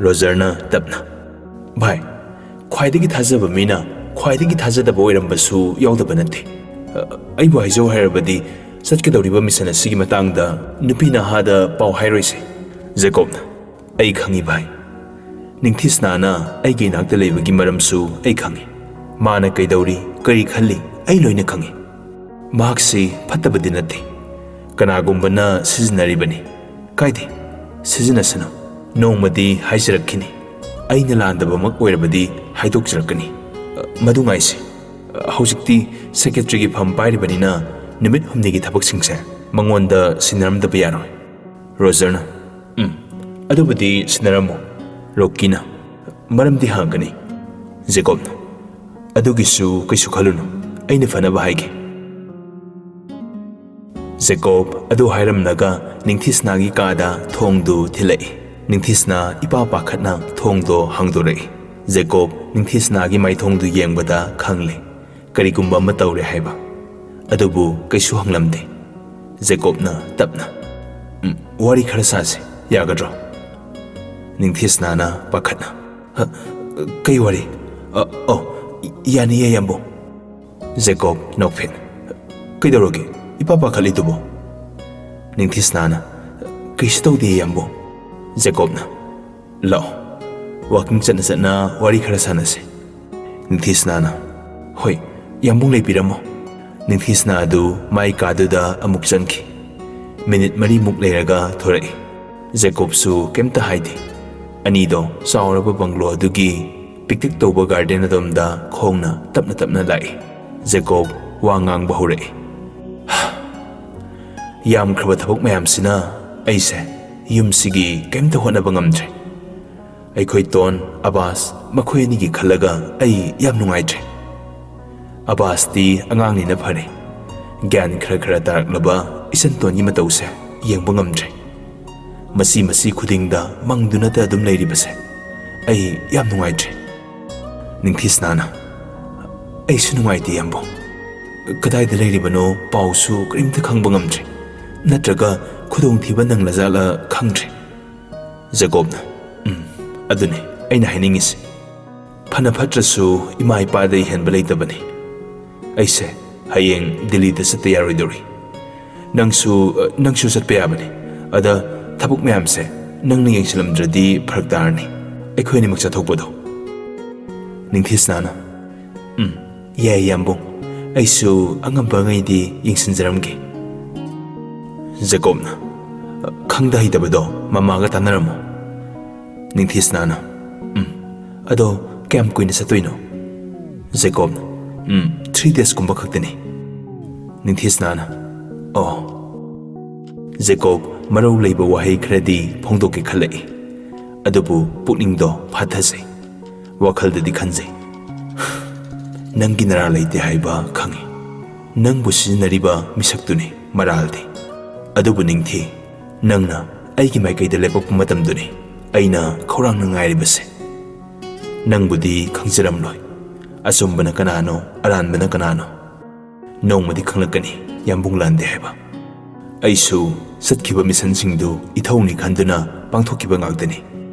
ꯔꯣꯖꯔꯅ ꯇꯞꯅ, "ꯚꯥꯏ, ꯈ꯭ꯋꯥꯏꯗꯒꯤ ꯊꯥꯖꯕ ꯃꯤꯅ ꯈ꯭ꯋꯥꯏꯗꯒꯤ ꯊꯥꯖꯗꯕ ꯑꯣꯏꯔꯝꯕꯁꯨ ꯌꯥꯎꯗꯕ ꯅꯠꯇꯦ꯫ ꯑ, ꯑꯩꯕꯨ ꯍꯥꯏꯖꯧ ꯍꯥꯏꯔꯕꯗꯤ ꯆꯠꯀꯗꯧꯔꯤꯕ ꯃꯤꯁꯟ ꯑꯁꯤꯒꯤ ꯃꯇꯥꯡꯗ ꯅꯨꯄꯤ ꯅꯍꯥꯗ ꯄꯥꯎ ꯍꯥꯏꯔꯣꯏꯁꯦ꯫" ꯖꯦꯀꯣꯕꯅ, "ꯑꯩ ꯈꯪꯏ ꯚꯥꯏ꯫ ꯅꯤꯡꯊꯤꯁꯅꯥꯅ ꯑꯩꯒꯤ ꯏꯅꯥꯛꯇ ꯂꯩꯕꯒꯤ ꯃꯔꯝꯁꯨ ꯑꯩ ꯈꯪꯏ꯫ ꯃꯥꯅ ꯀꯩꯗꯧꯔꯤ, ꯀꯔꯤ ꯈꯜꯂꯤ, ꯑꯩ ꯂꯣꯏꯅ ꯈꯪꯏ꯫ ꯃꯍꯥꯛꯁꯤ ꯐꯠꯇꯕꯗꯤ ꯅꯠꯇꯦ꯫ ꯀꯅꯥꯒꯨꯝꯕꯅ ꯁꯤꯖꯤꯟꯅꯔꯤꯕꯅꯤ꯫ ꯀꯥꯏꯗꯦ, ꯁꯤꯖꯤꯟꯅꯁꯅꯨ꯫ ꯅꯣꯡꯃꯗꯤ ꯍꯥꯏꯖꯔꯛꯈꯤꯅꯤ꯫ ꯑꯩꯅ ꯂꯥꯟꯗꯕꯃꯛ ꯑꯣꯏꯔꯕꯗꯤ ꯍꯥꯏꯗꯣꯛꯆꯔꯛꯀꯅꯤ꯫ ꯑ, ꯃꯗꯨ ꯉꯥꯏꯁꯤ꯫ ꯑ, ꯍꯧꯖꯤꯛꯇꯤ ꯁꯦꯀ꯭ꯔꯦꯇꯔꯤꯒꯤ ꯐꯝ ꯄꯥꯏꯔꯤꯕꯅꯤꯅ ꯅꯨꯃꯤꯠ ꯍꯨꯝꯅꯤꯒꯤ ꯊꯕꯛꯁꯤꯡꯁꯦ ꯃꯉꯣꯟꯗ ꯁꯤꯟꯅꯔꯝꯗꯕ ꯌꯥꯔꯣꯏ꯫" ꯔꯣꯖꯔꯅ, "ꯎꯝ, ꯑꯗꯨꯕꯨꯗꯤ ꯁꯤꯟꯅꯔꯝꯃꯣ꯫" ꯔꯣꯀꯤꯅ, "ꯃꯔꯝꯗꯤ ꯍꯪꯒꯅꯤ꯫" ꯖꯦꯀꯣꯕꯅ, "ꯑꯗꯨꯒꯤꯁꯨ ꯀꯩꯁꯨ ꯈꯜꯂꯨꯅꯨ, ꯑꯩꯅ ꯐꯅꯕ ꯍꯥꯏꯒꯦ꯫" ꯖꯦꯀꯣꯕ ꯑꯗꯨ ꯍꯥꯏꯔꯝꯂꯒ ꯅꯤꯡꯊꯤꯁꯅꯥꯒꯤ ꯀꯥꯗ ꯊꯣꯡꯗꯨ ꯊꯤꯜꯂꯛꯏ꯫ ꯅꯤꯡꯊꯤꯁꯅꯥ ꯏꯄꯥ ꯄꯥꯈꯠꯅ ꯊꯣꯡꯗꯣ ꯍꯥꯡꯗꯣꯔꯛꯏ꯫ ꯖꯦꯀꯣꯕ ꯅꯤꯡꯊꯤꯁꯅꯥꯒꯤ ꯃꯥꯏꯊꯣꯡꯗꯨ ꯌꯦꯡꯕꯗ ꯈꯪꯂꯦ ꯀꯔꯤꯒꯨꯝꯕ ꯑꯃ ꯇꯧꯔꯦ ꯍꯥꯏꯕ꯫ ꯑꯗꯨꯕꯨ ꯀꯩꯁꯨ ꯍꯪꯂꯝꯗꯦ꯫ ꯖꯦꯀꯣꯕꯅ ꯇꯞꯅ, "ꯎꯝ, ꯋꯥꯔꯤ ꯈꯔ ꯁꯥꯁꯤ, ꯌꯥꯒꯗ꯭ꯔꯣ?" ꯅꯤꯡꯊꯤꯁꯅꯥꯅ ꯄꯥꯈꯠꯅ, "ꯍ, ꯀꯩ ꯋꯥꯔꯤ? ꯑ, ꯑꯣ, ꯌꯥꯅꯤꯌꯦ, ꯌꯥꯝꯕꯨꯡ꯫" ꯖꯦꯀꯣꯕ ꯅꯣꯛꯐꯦꯠ, "ꯀꯩꯗꯧꯔꯒꯦ? ꯏꯄꯥ ꯄꯥꯈꯠꯂꯤꯗꯨꯕꯣ?" ꯅꯤꯡꯊꯤꯁꯅꯥꯅ, "ꯀꯩꯁꯨ ꯇꯧꯗꯦ, ꯌꯥꯝꯕꯨꯡ꯫" ꯖꯦꯀꯣꯕꯅ, "ꯂꯥꯛꯑꯣ, ꯋꯥꯀꯤꯡ ꯆꯠꯅ ꯆꯠꯅ ꯋꯥꯔꯤ ꯈꯔ ꯁꯥꯟꯅꯁꯦ꯫" ꯅꯤꯡꯊꯤꯁꯅꯥꯅ, "ꯍꯣꯏ, "ꯌꯥꯝꯕꯨꯡ, ꯂꯩꯕꯤꯔꯝꯃꯣ꯫" ꯅꯤꯡꯊꯤꯁꯅꯥ ꯑꯗꯨ ꯃꯥꯏ ꯀꯥꯗꯨꯗ ꯑꯃꯨꯛ ꯆꯪꯈꯤ꯫ ꯃꯤꯅꯤꯠ ꯃꯔꯤꯃꯨꯛ ꯂꯩꯔꯒ ꯊꯣꯔꯛꯏ꯫ ꯖꯦꯀꯣꯕꯁꯨ ꯀꯩꯝꯇ ꯍꯥꯏꯗꯦ꯫ ꯑꯅꯤꯗꯣ ꯆꯥꯎꯔꯕ ꯕꯪꯒ꯭ꯂꯣ ꯑꯗꯨꯒꯤ ꯄꯤꯛꯇꯛ ꯇꯧꯕ ꯒꯥꯔꯗꯦꯟ ꯑꯗꯣꯝꯗ ꯈꯣꯡꯅ ꯇꯞꯅ ꯇꯞꯅ ꯂꯥꯛꯏ꯫ ꯖꯦꯀꯣꯕ ꯋꯥ ꯉꯥꯡꯕ ꯍꯧꯔꯛꯏ꯫ "ꯌꯥꯝꯈ꯭ꯔꯕ ꯊꯕꯛ ꯃꯌꯥꯝꯁꯤꯅ ꯑꯩꯁꯦ ꯌꯨꯝꯁꯤꯒꯤ ꯀꯩꯝꯇ ꯍꯣꯠꯅꯕ ꯉꯝꯗ꯭ꯔꯦ꯫ ꯑꯩꯈꯣꯏ ꯇꯣꯟ, ꯑꯕꯥꯁ, ꯃꯈꯣꯏ ꯑꯅꯤꯒꯤ ꯈꯜꯂꯒ ꯑꯩ ꯌꯥꯝ ꯅꯨꯡꯉꯥꯏꯇ꯭ꯔꯦ꯫ ꯑꯕꯥꯁꯇꯤ ꯑꯉꯥꯡꯅꯤꯅ ꯐꯔꯦ꯫ ꯒ꯭ꯌꯥꯟ ꯈꯔ ꯈꯔ ꯇꯥꯔꯛꯂꯕ ꯏꯆꯟ ꯇꯣꯟꯒꯤ ꯃꯇꯧꯁꯦ ꯌꯦꯡꯕ ꯉꯝꯗ꯭ꯔꯦ꯫ ꯃꯁꯤ ꯃꯁꯤ ꯈꯨꯗꯤꯡꯗ ꯃꯪꯗꯨꯅꯇ ꯑꯗꯨꯝ ꯂꯩꯔꯤꯕꯁꯦ ꯑꯩ ꯌꯥꯝ ꯅꯨꯡꯉꯥꯏꯇ꯭ꯔꯦ꯫" ꯅꯤꯡꯊꯤꯁꯅꯥꯅ, "ꯑꯩꯁꯨ ꯅꯨꯡꯉꯥꯏꯇꯦ, ꯌꯥꯝꯕꯨꯡ꯫ ꯀꯗꯥꯏꯗ ꯂꯩꯔꯤꯕꯅꯣ ꯄꯥꯎꯁꯨ ꯀꯔꯤꯝꯇ ꯈꯪꯕ ꯉꯝꯗ꯭ꯔꯦ꯫ ꯅꯠꯇ꯭ꯔꯒ ꯈꯨꯗꯣꯡꯊꯤꯕ ꯅꯪꯂꯖꯥꯠꯂ ꯈꯪꯗ꯭ꯔꯦ꯫" ꯖꯦꯀꯣꯕꯅ, "ꯎꯝ, ꯑꯗꯨꯅꯤ ꯑꯩꯅ ꯍꯥꯏꯅꯤꯡꯉꯤꯁꯦ꯫ ꯐꯅ ꯐꯠꯇ꯭ꯔꯁꯨ ꯏꯃꯥ ꯏꯄꯥꯗꯒꯤ ꯍꯦꯟꯕ ꯂꯩꯇꯕꯅꯤ꯫ ꯑꯩꯁꯦ ꯍꯌꯦꯡ ꯗꯤꯜꯂꯤꯗ ꯆꯠꯇ ꯌꯥꯔꯣꯏꯗꯧꯔꯤ꯫ ꯅꯪꯁꯨ, ꯅꯪꯁꯨ ꯆꯠꯄ ꯌꯥꯕꯅꯤ꯫ ꯑꯗ ꯊꯕꯛ ꯃꯌꯥꯝꯁꯦ ꯅꯪꯅ ꯌꯦꯡꯁꯤꯜꯂꯝꯗ꯭ꯔꯗꯤ ꯐꯔꯛ ꯇꯥꯔꯅꯤ꯫ ꯑꯩꯈꯣꯏ ꯑꯅꯤꯃꯛ ꯆꯠꯊꯣꯛꯄꯗꯣ꯫" ꯅꯤꯡꯊꯤꯁꯅꯥꯅ, "ꯎꯝ, ꯌꯥꯏ, ꯌꯥꯝꯕꯨꯡ꯫ ꯑꯩꯁꯨ ꯑꯉꯝꯕꯉꯩꯗꯤ ꯌꯦꯡꯁꯤꯟꯖꯔꯝꯒꯦ꯫" ꯖꯦꯀꯣꯕꯅ, "ꯈꯪꯗ ꯍꯩꯇꯕꯗꯣ ꯃꯃꯥꯒ ꯇꯥꯟꯅꯔꯝꯃꯣ꯫" ꯅꯤꯡꯊꯤꯁꯅꯥꯅ, "ꯎꯝ, ꯑꯗꯣ ꯀꯌꯥꯝ ꯀꯨꯏꯅ ꯆꯠꯇꯣꯏꯅꯣ?" ꯖꯦꯀꯣꯕꯅ, "ꯎꯝ, ꯊ꯭ꯔꯤ ꯗꯦꯖꯀꯨꯝꯕ ꯈꯛꯇꯅꯤ꯫" ꯅꯤꯡꯊꯤꯁꯅꯥꯅ, "ꯑꯣ꯫" ꯖꯦꯀꯣꯕ ꯃꯔꯧ ꯂꯩꯕ ꯋꯥꯍꯩ ꯈꯔꯗꯤ ꯐꯣꯡꯗꯣꯛꯀꯦ ꯈꯜꯂꯛꯏ, ꯑꯗꯨꯕꯨ ꯄꯨꯛꯅꯤꯡꯗꯣ ꯐꯥꯊꯖꯩ꯫ ꯋꯥꯈꯜꯗꯗꯤ ꯈꯟꯖꯩ, "ꯅꯪꯒꯤ ꯅꯔꯥ ꯂꯩꯇꯦ ꯍꯥꯏꯕ ꯈꯪꯏ꯫ ꯅꯪꯕꯨ ꯁꯤꯖꯤꯟꯅꯔꯤꯕ ꯃꯤꯁꯛꯇꯨꯅꯤ ꯃꯔꯥꯜꯗꯤ꯫ ꯑꯗꯨꯕꯨ ꯅꯤꯡꯊꯤ, ꯅꯪꯅ ꯑꯩꯒꯤ ꯃꯥꯏꯀꯩꯗ ꯂꯦꯞꯄꯛꯄ ꯃꯇꯝꯗꯨꯅꯤ ꯑꯩꯅ ꯈꯧꯔꯥꯡꯅ ꯉꯥꯏꯔꯤꯕꯁꯦ꯫ ꯅꯪꯕꯨꯗꯤ ꯈꯪꯖꯔꯝꯂꯣꯏ, ꯑꯆꯨꯝꯕꯅ ꯀꯅꯥꯅꯣ, ꯑꯔꯥꯟꯕꯅ ꯀꯅꯥꯅꯣ꯫ ꯅꯣꯡꯃꯗꯤ ꯈꯪꯂꯛꯀꯅꯤ ꯌꯥꯝꯕꯨꯡ ꯂꯥꯟꯗꯦ ꯍꯥꯏꯕ꯫ ꯑꯩꯁꯨ ꯆꯠꯈꯤꯕ ꯃꯤꯁꯟꯁꯤꯡꯗꯨ ꯏꯊꯧꯅꯤ ꯈꯟꯗꯨꯅ ꯄꯥꯡꯊꯣꯛꯈꯤꯕ ꯉꯥꯛꯇꯅꯤ꯫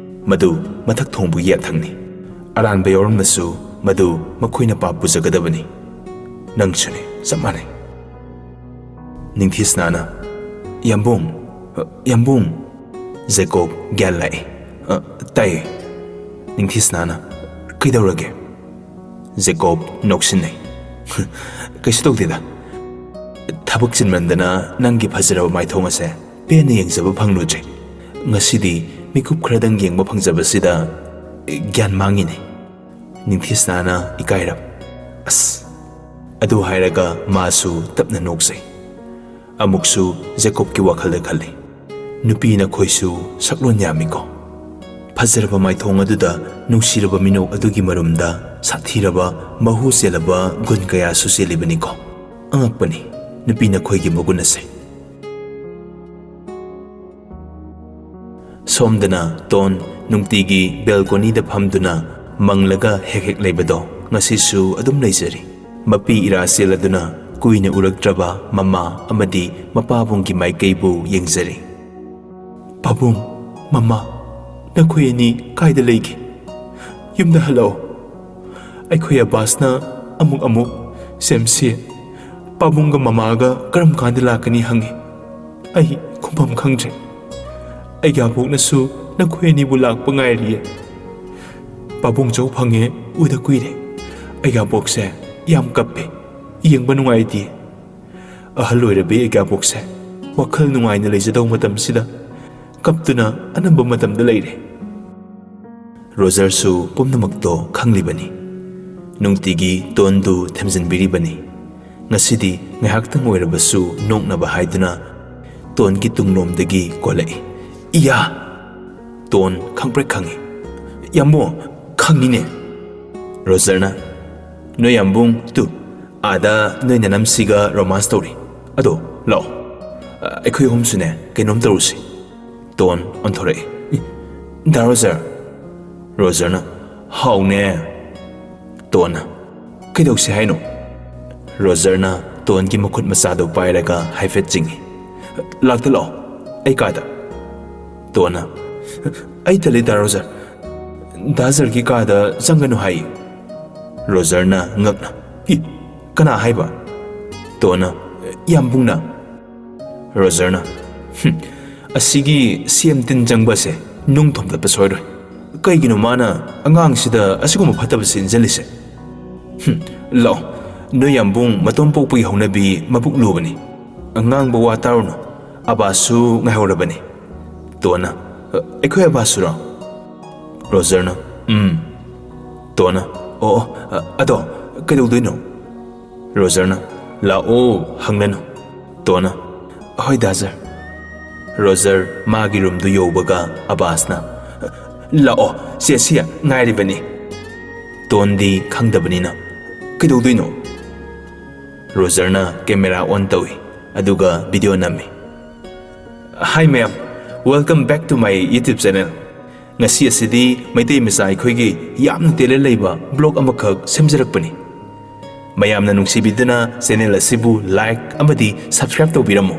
ꯃꯗꯨ ꯃꯊꯛ ꯊꯣꯡꯕꯒꯤ ꯌꯥꯊꯪꯅꯤ꯫ ꯑꯔꯥꯟꯕ ꯌꯥꯎꯔꯝꯂꯁꯨ ꯃꯗꯨ ꯃꯈꯣꯏꯅ ꯄꯥꯞ ꯄꯨꯖꯒꯗꯕꯅꯤ꯫ ꯅꯪꯁꯨꯅꯤ, ꯆꯞ ꯃꯥꯟꯅꯩ꯫" ꯅꯤꯡꯊꯤꯁꯅꯥꯅ, "ꯌꯥꯝꯕꯨꯡ, ꯌꯥꯝꯕꯨꯡ꯫" ꯖꯦꯀꯣꯕ ꯒ꯭ꯌꯥꯟ ꯂꯥꯛꯏ꯫ "ꯑ, ꯇꯥꯏꯌꯦ꯫" ꯅꯤꯡꯊꯤꯁꯅꯥꯅ, "ꯀꯩꯗꯧꯔꯒꯦ?" ꯖꯦꯀꯣꯕ ꯅꯣꯛꯁꯤꯟꯅꯩ꯫ "ꯀꯩꯁꯨ ꯇꯧꯗꯦꯗ꯫ ꯊꯕꯛ ꯆꯤꯟꯃꯟꯗꯅ ꯅꯪꯒꯤ ꯐꯖꯔꯕ ꯃꯥꯏꯊꯣꯡ ꯑꯁꯦ ꯄꯦꯟꯅ ꯌꯦꯡꯖꯕ ꯐꯪꯂꯨꯗ꯭ꯔꯦ꯫ ꯉꯁꯤꯗꯤ ꯃꯤꯀꯨꯞ ꯈꯔꯗꯪ ꯌꯦꯡꯕ ꯐꯪꯖꯕꯁꯤꯗ ꯒ꯭ꯌꯥꯟ ꯃꯥꯡꯉꯤꯅꯦ꯫" ꯅꯤꯡꯊꯤꯁꯅꯥꯅ ꯏꯀꯥꯏꯔꯞ꯫ "ꯑꯁ!" ꯑꯗꯨ ꯍꯥꯏꯔꯒ ꯃꯥꯁꯨ ꯇꯞꯅ ꯅꯣꯛꯆꯩ꯫ ꯑꯃꯨꯛꯁꯨ ꯖꯦꯀꯣꯕꯀꯤ ꯋꯥꯈꯜꯗ ꯈꯜꯂꯤ, "ꯅꯨꯄꯤ ꯅꯈꯣꯏꯁꯨ ꯁꯛꯂꯣꯟ ꯌꯥꯝꯃꯤꯀꯣ꯫ ꯐꯖꯔꯕ ꯃꯥꯏꯊꯣꯡ ꯑꯗꯨꯗ ꯅꯨꯡꯁꯤꯔꯕ ꯃꯤꯅꯣꯛ ꯑꯗꯨꯒꯤ ꯃꯔꯨꯝꯗ ꯁꯥꯊꯤꯔꯕ, ꯃꯍꯨ ꯆꯦꯜꯂꯕ ꯒꯨꯟ ꯀꯌꯥꯁꯨ ꯆꯦꯜꯂꯤꯕꯅꯤꯀꯣ꯫ ꯑꯉꯛꯄꯅꯤ ꯅꯨꯄꯤ ꯅꯈꯣꯏꯒꯤ ꯃꯒꯨꯟ ꯑꯁꯦ꯫" ꯁꯣꯝꯗꯅ ꯇꯣꯟ ꯅꯨꯡꯇꯤꯒꯤ ꯕꯦꯜꯀꯣꯅꯤꯗ ꯐꯝꯗꯨꯅ ꯃꯪꯂꯒ ꯍꯦꯛ ꯍꯦꯛ ꯂꯩꯕꯗꯣ ꯉꯁꯤꯁꯨ ꯑꯗꯨꯝ ꯂꯩꯖꯔꯤ꯫ ꯃꯄꯤ ꯏꯔꯥ ꯆꯦꯜꯂꯗꯨꯅ ꯀꯨꯏꯅ ꯎꯔꯛꯇ꯭ꯔꯕ ꯃꯃꯥ ꯑꯃꯗꯤ ꯃꯄꯥꯕꯨꯡꯒꯤ ꯃꯥꯏꯀꯩꯕꯨ ꯌꯦꯡꯖꯔꯤ꯫ "ꯄꯥꯕꯨꯡ, ꯃꯃꯥ, ꯅꯈꯣꯏ ꯑꯅꯤ ꯀꯥꯏꯗ ꯂꯩꯒꯦ? ꯌꯨꯝꯗ ꯍꯜꯂꯛꯑꯣ꯫ ꯑꯩꯈꯣꯏ ꯑꯕꯥꯁꯅ ꯑꯃꯨꯛ ꯑꯃꯨꯛ ꯁꯦꯝꯁꯤ, ꯄꯥꯕꯨꯡꯒ ꯃꯃꯥꯒ ꯀꯔꯝ ꯀꯥꯟꯗ ꯂꯥꯛꯀꯅꯤ ꯍꯪꯉꯤ꯫ ꯑꯩ ꯈꯨꯝꯐꯝ ꯈꯪꯗ꯭ꯔꯦ꯫ ꯑꯩꯒꯤ ꯑꯕꯣꯛꯅꯁꯨ ꯅꯈꯣꯏ ꯑꯅꯤꯕꯨ ꯂꯥꯛꯄ ꯉꯥꯏꯔꯤꯌꯦ꯫ ꯄꯥꯕꯨꯡ ꯆꯧ ꯐꯪꯉꯦ, ꯎꯗ ꯀꯨꯏꯔꯦ꯫ ꯑꯩꯒꯤ ꯑꯕꯣꯛꯁꯦ ꯌꯥꯝ ꯀꯞꯄꯦ, ꯌꯦꯡꯕ ꯅꯨꯡꯉꯥꯏꯇꯦ꯫ ꯑꯍꯜ ꯑꯣꯏꯔꯕꯤ ꯑꯩꯒꯤ ꯑꯕꯣꯛꯁꯦ ꯋꯥꯈꯜ ꯅꯨꯡꯉꯥꯏꯅ ꯂꯩꯖꯗꯧ ꯃꯇꯝꯁꯤꯗ ꯀꯞꯇꯨꯅ ꯑꯅꯝꯕ ꯃꯇꯝꯗ ꯂꯩꯔꯦ꯫" ꯔꯣꯖꯔꯁꯨ ꯄꯨꯝꯅꯃꯛꯇꯣ ꯈꯪꯂꯤꯕꯅꯤ꯫ ꯅꯨꯡꯇꯤꯒꯤ ꯇꯣꯟꯗꯨ ꯊꯦꯝꯖꯤꯟꯕꯤꯔꯤꯕꯅꯤ꯫ ꯉꯁꯤꯗꯤ ꯉꯥꯏꯍꯥꯛꯇꯪ ꯑꯣꯏꯔꯕꯁꯨ ꯅꯣꯛꯅꯕ ꯍꯥꯏꯗꯨꯅ ꯇꯣꯟꯒꯤ ꯇꯨꯡꯂꯣꯝꯗꯒꯤ ꯀꯣꯜꯂꯛꯏ꯫ "ꯏꯌꯥ!" ꯇꯣꯟ ꯈꯪꯄ꯭ꯔꯦꯛ ꯈꯪꯏ꯫ "ꯌꯥꯝꯕꯨꯡ, ꯈꯪꯉꯤꯅꯦ꯫" ꯔꯣꯖꯔꯅ, "ꯅꯣꯏ ꯌꯥꯝꯕꯨꯡ ꯇꯨ ꯑꯥꯗ ꯅꯣꯏ ꯅꯅꯝꯁꯤꯒ ꯔꯣꯃꯥꯟꯁ ꯇꯧꯔꯤ꯫ ꯑꯗꯣ ꯂꯥꯛꯑꯣ, ꯑꯩꯈꯣꯏ ꯑꯍꯨꯝꯁꯨꯅꯦ ꯀꯩꯅꯣꯝ ꯇꯧꯔꯨꯁꯤ꯫" ꯇꯣꯟ ꯑꯣꯟꯊꯣꯔꯛꯏ꯫ "ꯏ, ꯗꯥ ꯔꯣꯖꯔ?" ꯔꯣꯖꯔꯅ, "ꯍꯥꯎꯅꯦ꯫" ꯇꯣꯟꯅ, "ꯀꯩꯗꯧꯁꯤ ꯍꯥꯏꯅꯣ?" ꯔꯣꯖꯔꯅ ꯇꯣꯟꯒꯤ ꯃꯈꯨꯠ ꯃꯆꯥꯗꯨ ꯄꯥꯏꯔꯒ ꯍꯥꯏꯐꯦꯠ ꯆꯤꯡꯏ꯫ "ꯂꯥꯛꯇ ꯂꯥꯛꯑꯣ, ꯑꯩ ꯀꯥꯗ꯫" ꯇꯣꯟꯅ, "ꯑꯩ ꯇꯜꯂꯤ ꯗꯥ ꯔꯣꯖꯔ, ꯗꯥ ꯖꯔꯒꯤ ꯀꯥꯗ ꯆꯪꯒꯅꯨ ꯍꯥꯏ꯫" ꯔꯣꯖꯔꯅ ꯉꯛꯅ, "ꯏ, ꯀꯅꯥ ꯍꯥꯏꯕ?" ꯇꯣꯟꯅ, "ꯌꯥꯝꯕꯨꯡꯅ꯫" ꯔꯣꯖꯔꯅ, "ꯍꯨꯝ, ꯑꯁꯤꯒꯤ ꯁꯦꯝ ꯇꯤꯟ ꯆꯪꯕꯁꯦ ꯅꯨꯡ ꯊꯣꯝꯗꯠꯄ ꯁꯣꯏꯔꯣꯏ꯫ ꯀꯩꯒꯤꯅꯣ ꯃꯥꯅ ꯑꯉꯥꯡꯁꯤꯗ ꯑꯁꯤꯒꯨꯝꯕ ꯐꯠꯇꯕꯁꯦ ꯏꯟꯖꯜꯂꯤꯁꯦ? ꯍꯨꯝ, ꯂꯥꯛꯑꯣ, ꯅꯣꯏ ꯌꯥꯝꯕꯨꯡ ꯃꯇꯣꯝ ꯄꯣꯛꯄꯒꯤ ꯍꯧꯅꯕꯤ ꯃꯕꯨꯛ ꯂꯨꯕꯅꯤ꯫ ꯉꯥꯡꯕ ꯋꯥ ꯇꯥꯔꯨꯅꯨ꯫ ꯑꯕꯥꯁꯁꯨ ꯉꯥꯏꯍꯧꯔꯕꯅꯤ꯫ ꯇꯣꯟꯅ, "ꯑꯩꯈꯣꯏ ꯑꯕꯥꯁꯁꯨꯔꯣ?" ꯔꯣꯖꯔꯅ, "ꯎꯝ꯫" ꯇꯣꯟꯅ, "ꯑꯣ, ꯑꯣ, ꯑꯗꯣ ꯀꯩꯗꯧꯗꯣꯏꯅꯣ?" ꯔꯣꯖꯔꯅ, "ꯂꯥꯛꯑꯣ, ꯍꯪꯂꯅꯨ꯫" ꯇꯣꯟꯅ, "ꯍꯣꯏ ꯗꯥ ꯁꯔ꯫" ꯔꯣꯖꯔ ꯃꯥꯒꯤ ꯔꯨꯝꯗꯨ ꯌꯧꯕꯒ ꯑꯕꯥꯁꯅ, "ꯂꯥꯛꯑꯣ, ꯆꯦ ꯑꯁꯤꯌꯥ ꯉꯥꯏꯔꯤꯕꯅꯤ꯫" ꯇꯣꯟꯗꯤ ꯈꯪꯗꯕꯅꯤꯅ, "ꯀꯩꯗꯧꯗꯣꯏꯅꯣ?" ꯔꯣꯖꯔꯅ ꯀꯦꯃꯦꯔꯥ ꯑꯣꯟ ꯇꯧꯏ, ꯑꯗꯨꯒ ꯚꯤꯗꯤꯑꯣ ꯅꯝꯃꯤ꯫ Hi ꯃꯌꯥꯝ, welcome back to my YouTube channel꯫ ꯉꯁꯤ ꯑꯁꯤꯗꯤ ꯃꯩꯇꯩ ꯃꯆꯥ ꯑꯩꯈꯣꯏꯒꯤ ꯌꯥꯝꯅ ꯇꯦꯂꯦꯟ ꯂꯩꯕ ꯕ꯭ꯂꯣꯒ ꯑꯃꯈꯛ ꯁꯦꯝꯖꯔꯛꯄꯅꯤ꯫ ꯃꯌꯥꯝꯅ ꯅꯨꯡꯁꯤꯕꯤꯗꯨꯅ ꯆꯦꯅꯦꯜ ꯑꯁꯤꯕꯨ ꯂꯥꯏꯛ ꯑꯃꯗꯤ ꯁꯕꯁꯀ꯭ꯔꯥꯏꯕ ꯇꯧꯕꯤꯔꯝꯃꯨ꯫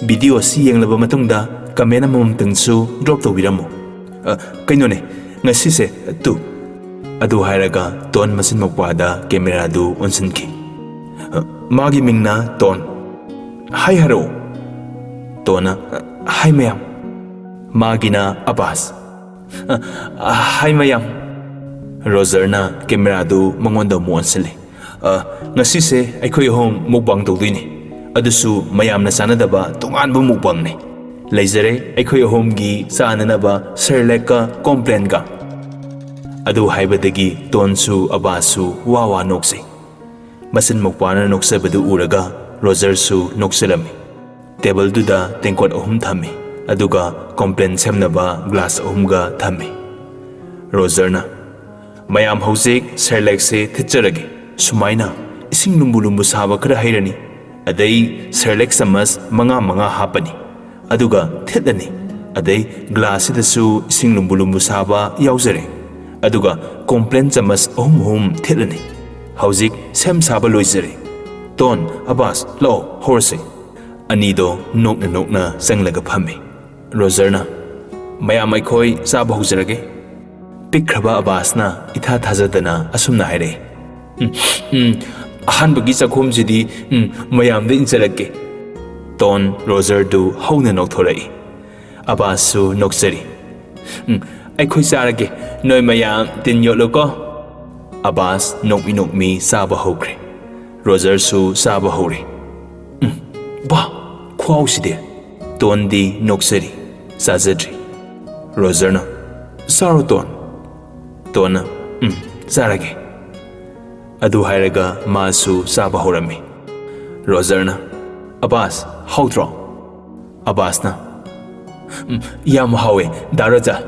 ꯚꯤꯗꯤꯑꯣ ꯑꯁꯤ ꯌꯦꯡꯂꯕ ꯃꯇꯨꯡꯗ ꯀꯃꯦꯟ ꯑꯃꯃꯝꯇꯪꯁꯨ ꯗ꯭ꯔꯣꯞ ꯇꯧꯕꯤꯔꯝꯃꯨ꯫ "ꯑ, ꯀꯩꯅꯣꯅꯦ, ꯉꯁꯤꯁꯦ ꯇꯨ꯫" ꯑꯗꯨ ꯍꯥꯏꯔꯒ ꯇꯣꯟ ꯃꯆꯤꯟ ꯃꯧꯄ꯭ꯋꯥꯗ ꯀꯦꯃꯦꯔꯥꯗꯨ ꯑꯣꯟꯁꯤꯟꯈꯤ꯫ "ꯑ, ꯃꯥꯒꯤ ꯃꯤꯡꯅ ꯇꯣꯟ꯫" "ꯍꯥꯏ ꯍꯥꯏꯔꯛꯑꯣ꯫" ꯇꯣꯟꯅ, "ꯑ, ꯍꯥꯏ ꯃꯌꯥꯝ꯫" "ꯃꯥꯒꯤꯅ ꯑꯕꯥꯁ꯫" "ꯑ, ꯑ, ꯍꯥꯏ ꯃꯌꯥꯝ꯫" ꯔꯣꯖꯔꯅ ꯀꯦꯃꯦꯔꯥꯗꯨ ꯃꯉꯣꯟꯗ ꯑꯃꯨꯛ ꯑꯣꯟꯁꯤꯜꯂꯤ꯫ "ꯑ, ꯉꯁꯤꯁꯦ ꯑꯩꯈꯣꯏ ꯑꯍꯨꯝ ꯃꯨꯛꯕꯥꯡ ꯇꯧꯗꯣꯏꯅꯤ, ꯑꯗꯨꯁꯨ ꯃꯌꯥꯝꯅ ꯆꯥꯟꯅꯗꯕ ꯇꯣꯉꯥꯟꯕ ꯃꯨꯛꯕꯥꯡꯅꯤ꯫ ꯂꯩꯖꯔꯦ ꯑꯩꯈꯣꯏ ꯑꯍꯨꯝꯒꯤ ꯆꯥꯅꯅꯕ ꯁꯦꯔꯂꯦꯛꯀ ꯀꯣꯝꯄ꯭ꯂꯦꯟꯒ꯫" ꯑꯗꯨ ꯍꯥꯏꯕꯗꯒꯤ ꯇꯣꯟꯁꯨ ꯑꯕꯥꯁꯁꯨ ꯋꯥ ꯋꯥ ꯅꯣꯛꯆꯩ꯫ ꯃꯆꯤꯟ ꯃꯧꯄ꯭ꯋꯥꯅ ꯅꯣꯛꯆꯕꯗꯨ ꯎꯔꯒ ꯔꯣꯖꯔꯁꯨ ꯅꯣꯛꯆꯔꯝꯃꯤ꯫ ꯇꯦꯕꯜꯗꯨꯗ ꯇꯦꯡꯀꯣꯠ ꯑꯍꯨꯝ ꯊꯝꯃꯤ, ꯑꯗꯨꯒ ꯀꯣꯝꯄ꯭ꯂꯦꯟ ꯁꯦꯝꯅꯕ ꯒ꯭ꯂꯥꯁ ꯑꯍꯨꯝꯒ ꯊꯝꯃꯤ꯫ ꯔꯣꯖꯔꯅ, "ꯃꯌꯥꯝ ꯍꯧꯖꯤꯛ ꯁꯦꯔꯂꯦꯛꯁꯦ ꯊꯤꯠꯆꯔꯒꯦ꯫ ꯁꯨꯃꯥꯏꯅ ꯏꯁꯤꯡ ꯂꯨꯝꯕꯨ ꯂꯨꯝꯕꯨ ꯁꯥꯕ ꯈꯔ ꯍꯩꯔꯅꯤ, ꯑꯗꯩ ꯁꯦꯔꯂꯦꯛ ꯆꯃꯁ ꯃꯉꯥ ꯃꯉꯥ ꯍꯥꯞꯄꯅꯤ, ꯑꯗꯨꯒ ꯊꯤꯠꯂꯅꯤ꯫ ꯑꯗꯩ ꯒ꯭ꯂꯥꯁꯁꯤꯗꯁꯨ ꯏꯁꯤꯡ ꯂꯨꯝꯕꯨ ꯂꯨꯝꯕꯨ ꯁꯥꯕ ꯌꯥꯎꯖꯔꯦ, ꯑꯗꯨꯒ ꯀꯣꯝꯄ꯭ꯂꯦꯟ ꯆꯃꯁ ꯑꯍꯨꯝ ꯑꯍꯨꯝ ꯊꯤꯠꯂꯅꯤ꯫ ꯍꯧꯖꯤꯛ ꯁꯦꯝ ꯁꯥꯕ ꯂꯣꯏꯖꯔꯦ꯫ ꯇꯣꯟ, ꯑꯕꯥꯁ, ꯂꯥꯛꯑꯣ, ꯍꯧꯔꯁꯦ꯫" ꯑꯅꯤꯗꯣ ꯅꯣꯛꯅ ꯅꯣꯛꯅ ꯆꯪꯂꯒ ꯐꯝꯃꯤ꯫ ꯔꯣꯖꯔꯅ, "ꯃꯌꯥꯝ ꯑꯩꯈꯣꯏ ꯆꯥꯕ ꯍꯧꯖꯔꯒꯦ꯫" ꯄꯤꯛꯈ꯭ꯔꯕ ꯑꯕꯥꯁꯅ ꯏꯊꯥ ꯊꯥꯖꯗꯅ ꯑꯁꯨꯝꯅ ꯍꯥꯏꯔꯛꯏ, "ꯎꯝ, ꯎꯝ, ꯑꯍꯥꯟꯕꯒꯤ ꯆꯥꯛꯈꯣꯝꯁꯤꯗꯤ, ꯎꯝ, ꯃꯌꯥꯝꯗ ꯏꯟꯖꯔꯛꯀꯦ꯫" ꯇꯣꯟ ꯔꯣꯖꯔꯗꯨ ꯍꯧꯅ ꯅꯣꯛꯊꯣꯔꯛꯏ꯫ ꯑꯕꯥꯁꯁꯨ ꯅꯣꯛꯆꯔꯤ꯫ "ꯎꯝ, ꯑꯩꯈꯣꯏ ꯆꯥꯔꯒꯦ, ꯅꯣꯏ ꯃꯌꯥꯝ ꯇꯤꯟ ꯌꯣꯠꯂꯨꯀꯣ꯫" ꯑꯕꯥꯁ ꯅꯣꯛꯃꯤ ꯅꯣꯛꯃꯤ ꯆꯥꯕ ꯍꯧꯈ꯭ꯔꯦ꯫ ꯔꯣꯖꯔꯁꯨ ꯆꯥꯕ ꯍꯧꯔꯦ꯫ "ꯎꯝ, ꯕꯥ, ꯈꯨꯍꯥꯎꯁꯤꯗꯤ!" ꯇꯣꯟꯗꯤ ꯅꯣꯛꯆꯔꯤ, ꯆꯥꯖꯗ꯭ꯔꯤ꯫ ꯔꯣꯖꯔꯅ, "ꯆꯥꯔꯣ, ꯇꯣꯟ꯫" ꯇꯣꯟꯅ, "ꯎꯝ, ꯆꯥꯔꯒꯦ꯫" ꯑꯗꯨ ꯍꯥꯏꯔꯒ ꯃꯥꯁꯨ ꯆꯥꯕ ꯍꯧꯔꯝꯃꯤ꯫ ꯔꯣꯖꯔꯅ, "ꯑꯕꯥꯁ, ꯍꯥꯎꯇ꯭ꯔꯣ?" ꯑꯕꯥꯁꯅ, "ꯎꯝ, ꯌꯥꯝ ꯍꯥꯎꯋꯦ, ꯗꯥ ꯔꯣꯖꯔ꯫"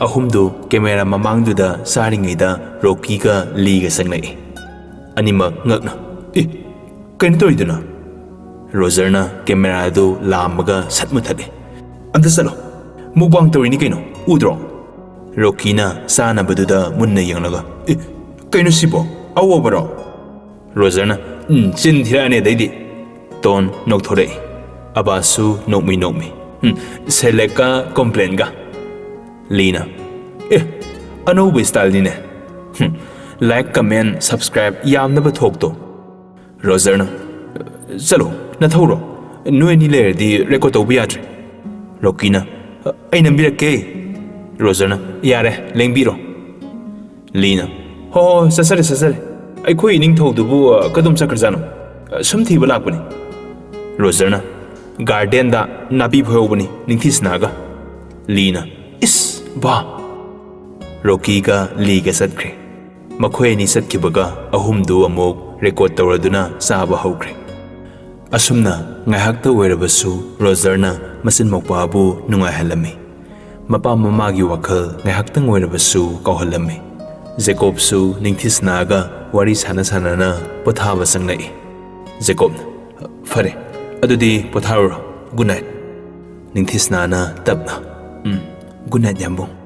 ꯑꯍꯨꯝꯗꯨ ꯀꯦꯃꯦꯔꯥ ꯃꯃꯥꯡꯗꯨꯗ ꯆꯥꯔꯤꯉꯩꯗ ꯔꯣꯀꯤꯒ ꯂꯤꯒ ꯆꯪꯂꯛꯏ꯫ ꯑꯅꯤꯃꯛ ꯉꯛꯅ, "ꯑꯦ, ꯀꯩꯅꯣ ꯇꯧꯔꯤꯗꯨꯅ?" ꯔꯣꯖꯔꯅ ꯀꯦꯃꯦꯔꯥ ꯑꯗꯨ ꯂꯥꯝꯃꯒ ꯁꯠ ꯃꯨꯊꯠꯂꯦ꯫ "ꯑꯝꯇ ꯆꯠꯂꯣ, ꯃꯨꯛꯕꯥꯡ ꯇꯧꯔꯤꯅꯤ ꯀꯩꯅꯣ, ꯎꯗ꯭ꯔꯣ?" ꯔꯣꯀꯤꯅ ꯆꯥꯅꯕꯗꯨꯗ ꯃꯨꯟꯅ ꯌꯦꯡꯂꯒ, "ꯑꯦ, ꯀꯩꯅꯣ ꯁꯤꯕꯣ? ꯑꯋꯣꯕꯔꯣ?" ꯔꯣꯖꯔꯅ, "ꯎꯝ, ꯆꯤꯟ ꯊꯤꯔꯛꯑꯅꯤ ꯑꯗꯩꯗꯤ꯫" ꯇꯣꯟ ꯅꯣꯛꯊꯣꯔꯛꯏ꯫ ꯑꯕꯥꯁꯁꯨ ꯅꯣꯛꯃꯤ ꯅꯣꯛꯃꯤ, "ꯎꯝ, ꯁꯦꯂꯦꯛꯀ ꯀꯣꯝꯄ꯭ꯂꯦꯟꯒ꯫" ꯂꯤꯅ, "ꯑꯦ, ꯑꯅꯧꯕ ꯁ꯭ꯇꯥꯏꯜꯅꯤꯅꯦ꯫ ꯍꯨꯝ, ꯂꯥꯏꯛ, ꯀꯃꯦꯟ, ꯁꯕꯁꯀ꯭ꯔꯥꯏꯕ ꯌꯥꯝꯅꯕ ꯊꯣꯛꯇꯣ꯫" ꯔꯣꯖꯔꯅ, "ꯆꯠꯂꯣ, ꯅꯊꯧꯔꯣ? ꯅꯣꯏ ꯑꯅꯤ ꯂꯩꯔꯗꯤ ꯔꯦꯀꯣꯔꯗ ꯇꯧꯕ ꯌꯥꯗ꯭ꯔꯦ꯫" ꯔꯣꯀꯤꯅ, "ꯑꯩ ꯅꯝꯕꯤꯔꯛꯀꯦ꯫" ꯔꯣꯖꯔꯅ, "ꯌꯥꯔꯦ, ꯂꯦꯡꯕꯤꯔꯣ꯫" ꯂꯤꯅ, "ꯍꯣ, ꯍꯣ, ꯆꯠꯆꯔꯦ, ꯆꯠꯆꯔꯦ꯫ ꯑꯩꯈꯣꯏ ꯏꯅꯤꯡꯊꯧꯗꯨꯕꯨ, ꯑ, ꯀꯗꯣꯝ ꯆꯠꯈ꯭ꯔꯖꯥꯠꯅꯣ? ꯑ, ꯁꯨꯝ ꯊꯤꯕ ꯂꯥꯛꯄꯅꯤ꯫" ꯔꯣꯖꯔꯅ, "ꯒꯥꯔꯗꯦꯟꯗ ꯅꯥꯄꯤ ꯐꯣꯏꯍꯧꯕꯅꯤ, ꯅꯤꯡꯊꯤꯁꯅꯥꯒ꯫" ꯂꯤꯅ, "ꯏꯁ, ꯕꯥ!" ꯔꯣꯀꯤꯒ ꯂꯤꯒ ꯆꯠꯈ꯭ꯔꯦ꯫ ꯃꯈꯣꯏ ꯑꯅꯤ ꯆꯠꯈꯤꯕꯒ ꯑꯍꯨꯝꯗꯨ ꯑꯃꯨꯛ ꯔꯦꯀꯣꯔꯗ ꯇꯧꯔꯗꯨꯅ ꯆꯥꯕ ꯍꯧꯈ꯭ꯔꯦ꯫ ꯑꯁꯨꯝꯅ ꯉꯥꯏꯍꯥꯛꯇ ꯑꯣꯏꯔꯕꯁꯨ ꯔꯣꯖꯔꯅ ꯃꯆꯤꯟ ꯃꯧꯄ꯭ꯋꯥꯕꯨ ꯅꯨꯡꯉꯥꯏꯍꯜꯂꯝꯃꯤ꯫ ꯃꯄꯥ ꯃꯃꯥꯒꯤ ꯋꯥꯈꯜ ꯉꯥꯏꯍꯥꯛꯇꯪ ꯑꯣꯏꯔꯕꯁꯨ ꯀꯥꯎꯍꯜꯂꯝꯃꯤ꯫ ꯖꯦꯀꯣꯕꯁꯨ ꯅꯤꯡꯊꯤꯁꯅꯥꯒ ꯋꯥꯔꯤ ꯁꯥꯟꯅ ꯁꯥꯟꯅꯅ ꯄꯣꯊꯥꯕ ꯆꯪꯂꯛꯏ꯫ ꯖꯦꯀꯣꯕꯅ, "ꯐꯔꯦ, ꯑꯗꯨꯗꯤ ꯄꯣꯊꯥꯔꯨꯔꯣ꯫ Good night." ꯅꯤꯡꯊꯤꯁꯅꯥꯅ ꯇꯞꯅ, "ꯎꯝ, ꯒꯨꯗ ꯅꯥꯏꯠ, ꯌꯥꯝꯕꯨꯡ꯫"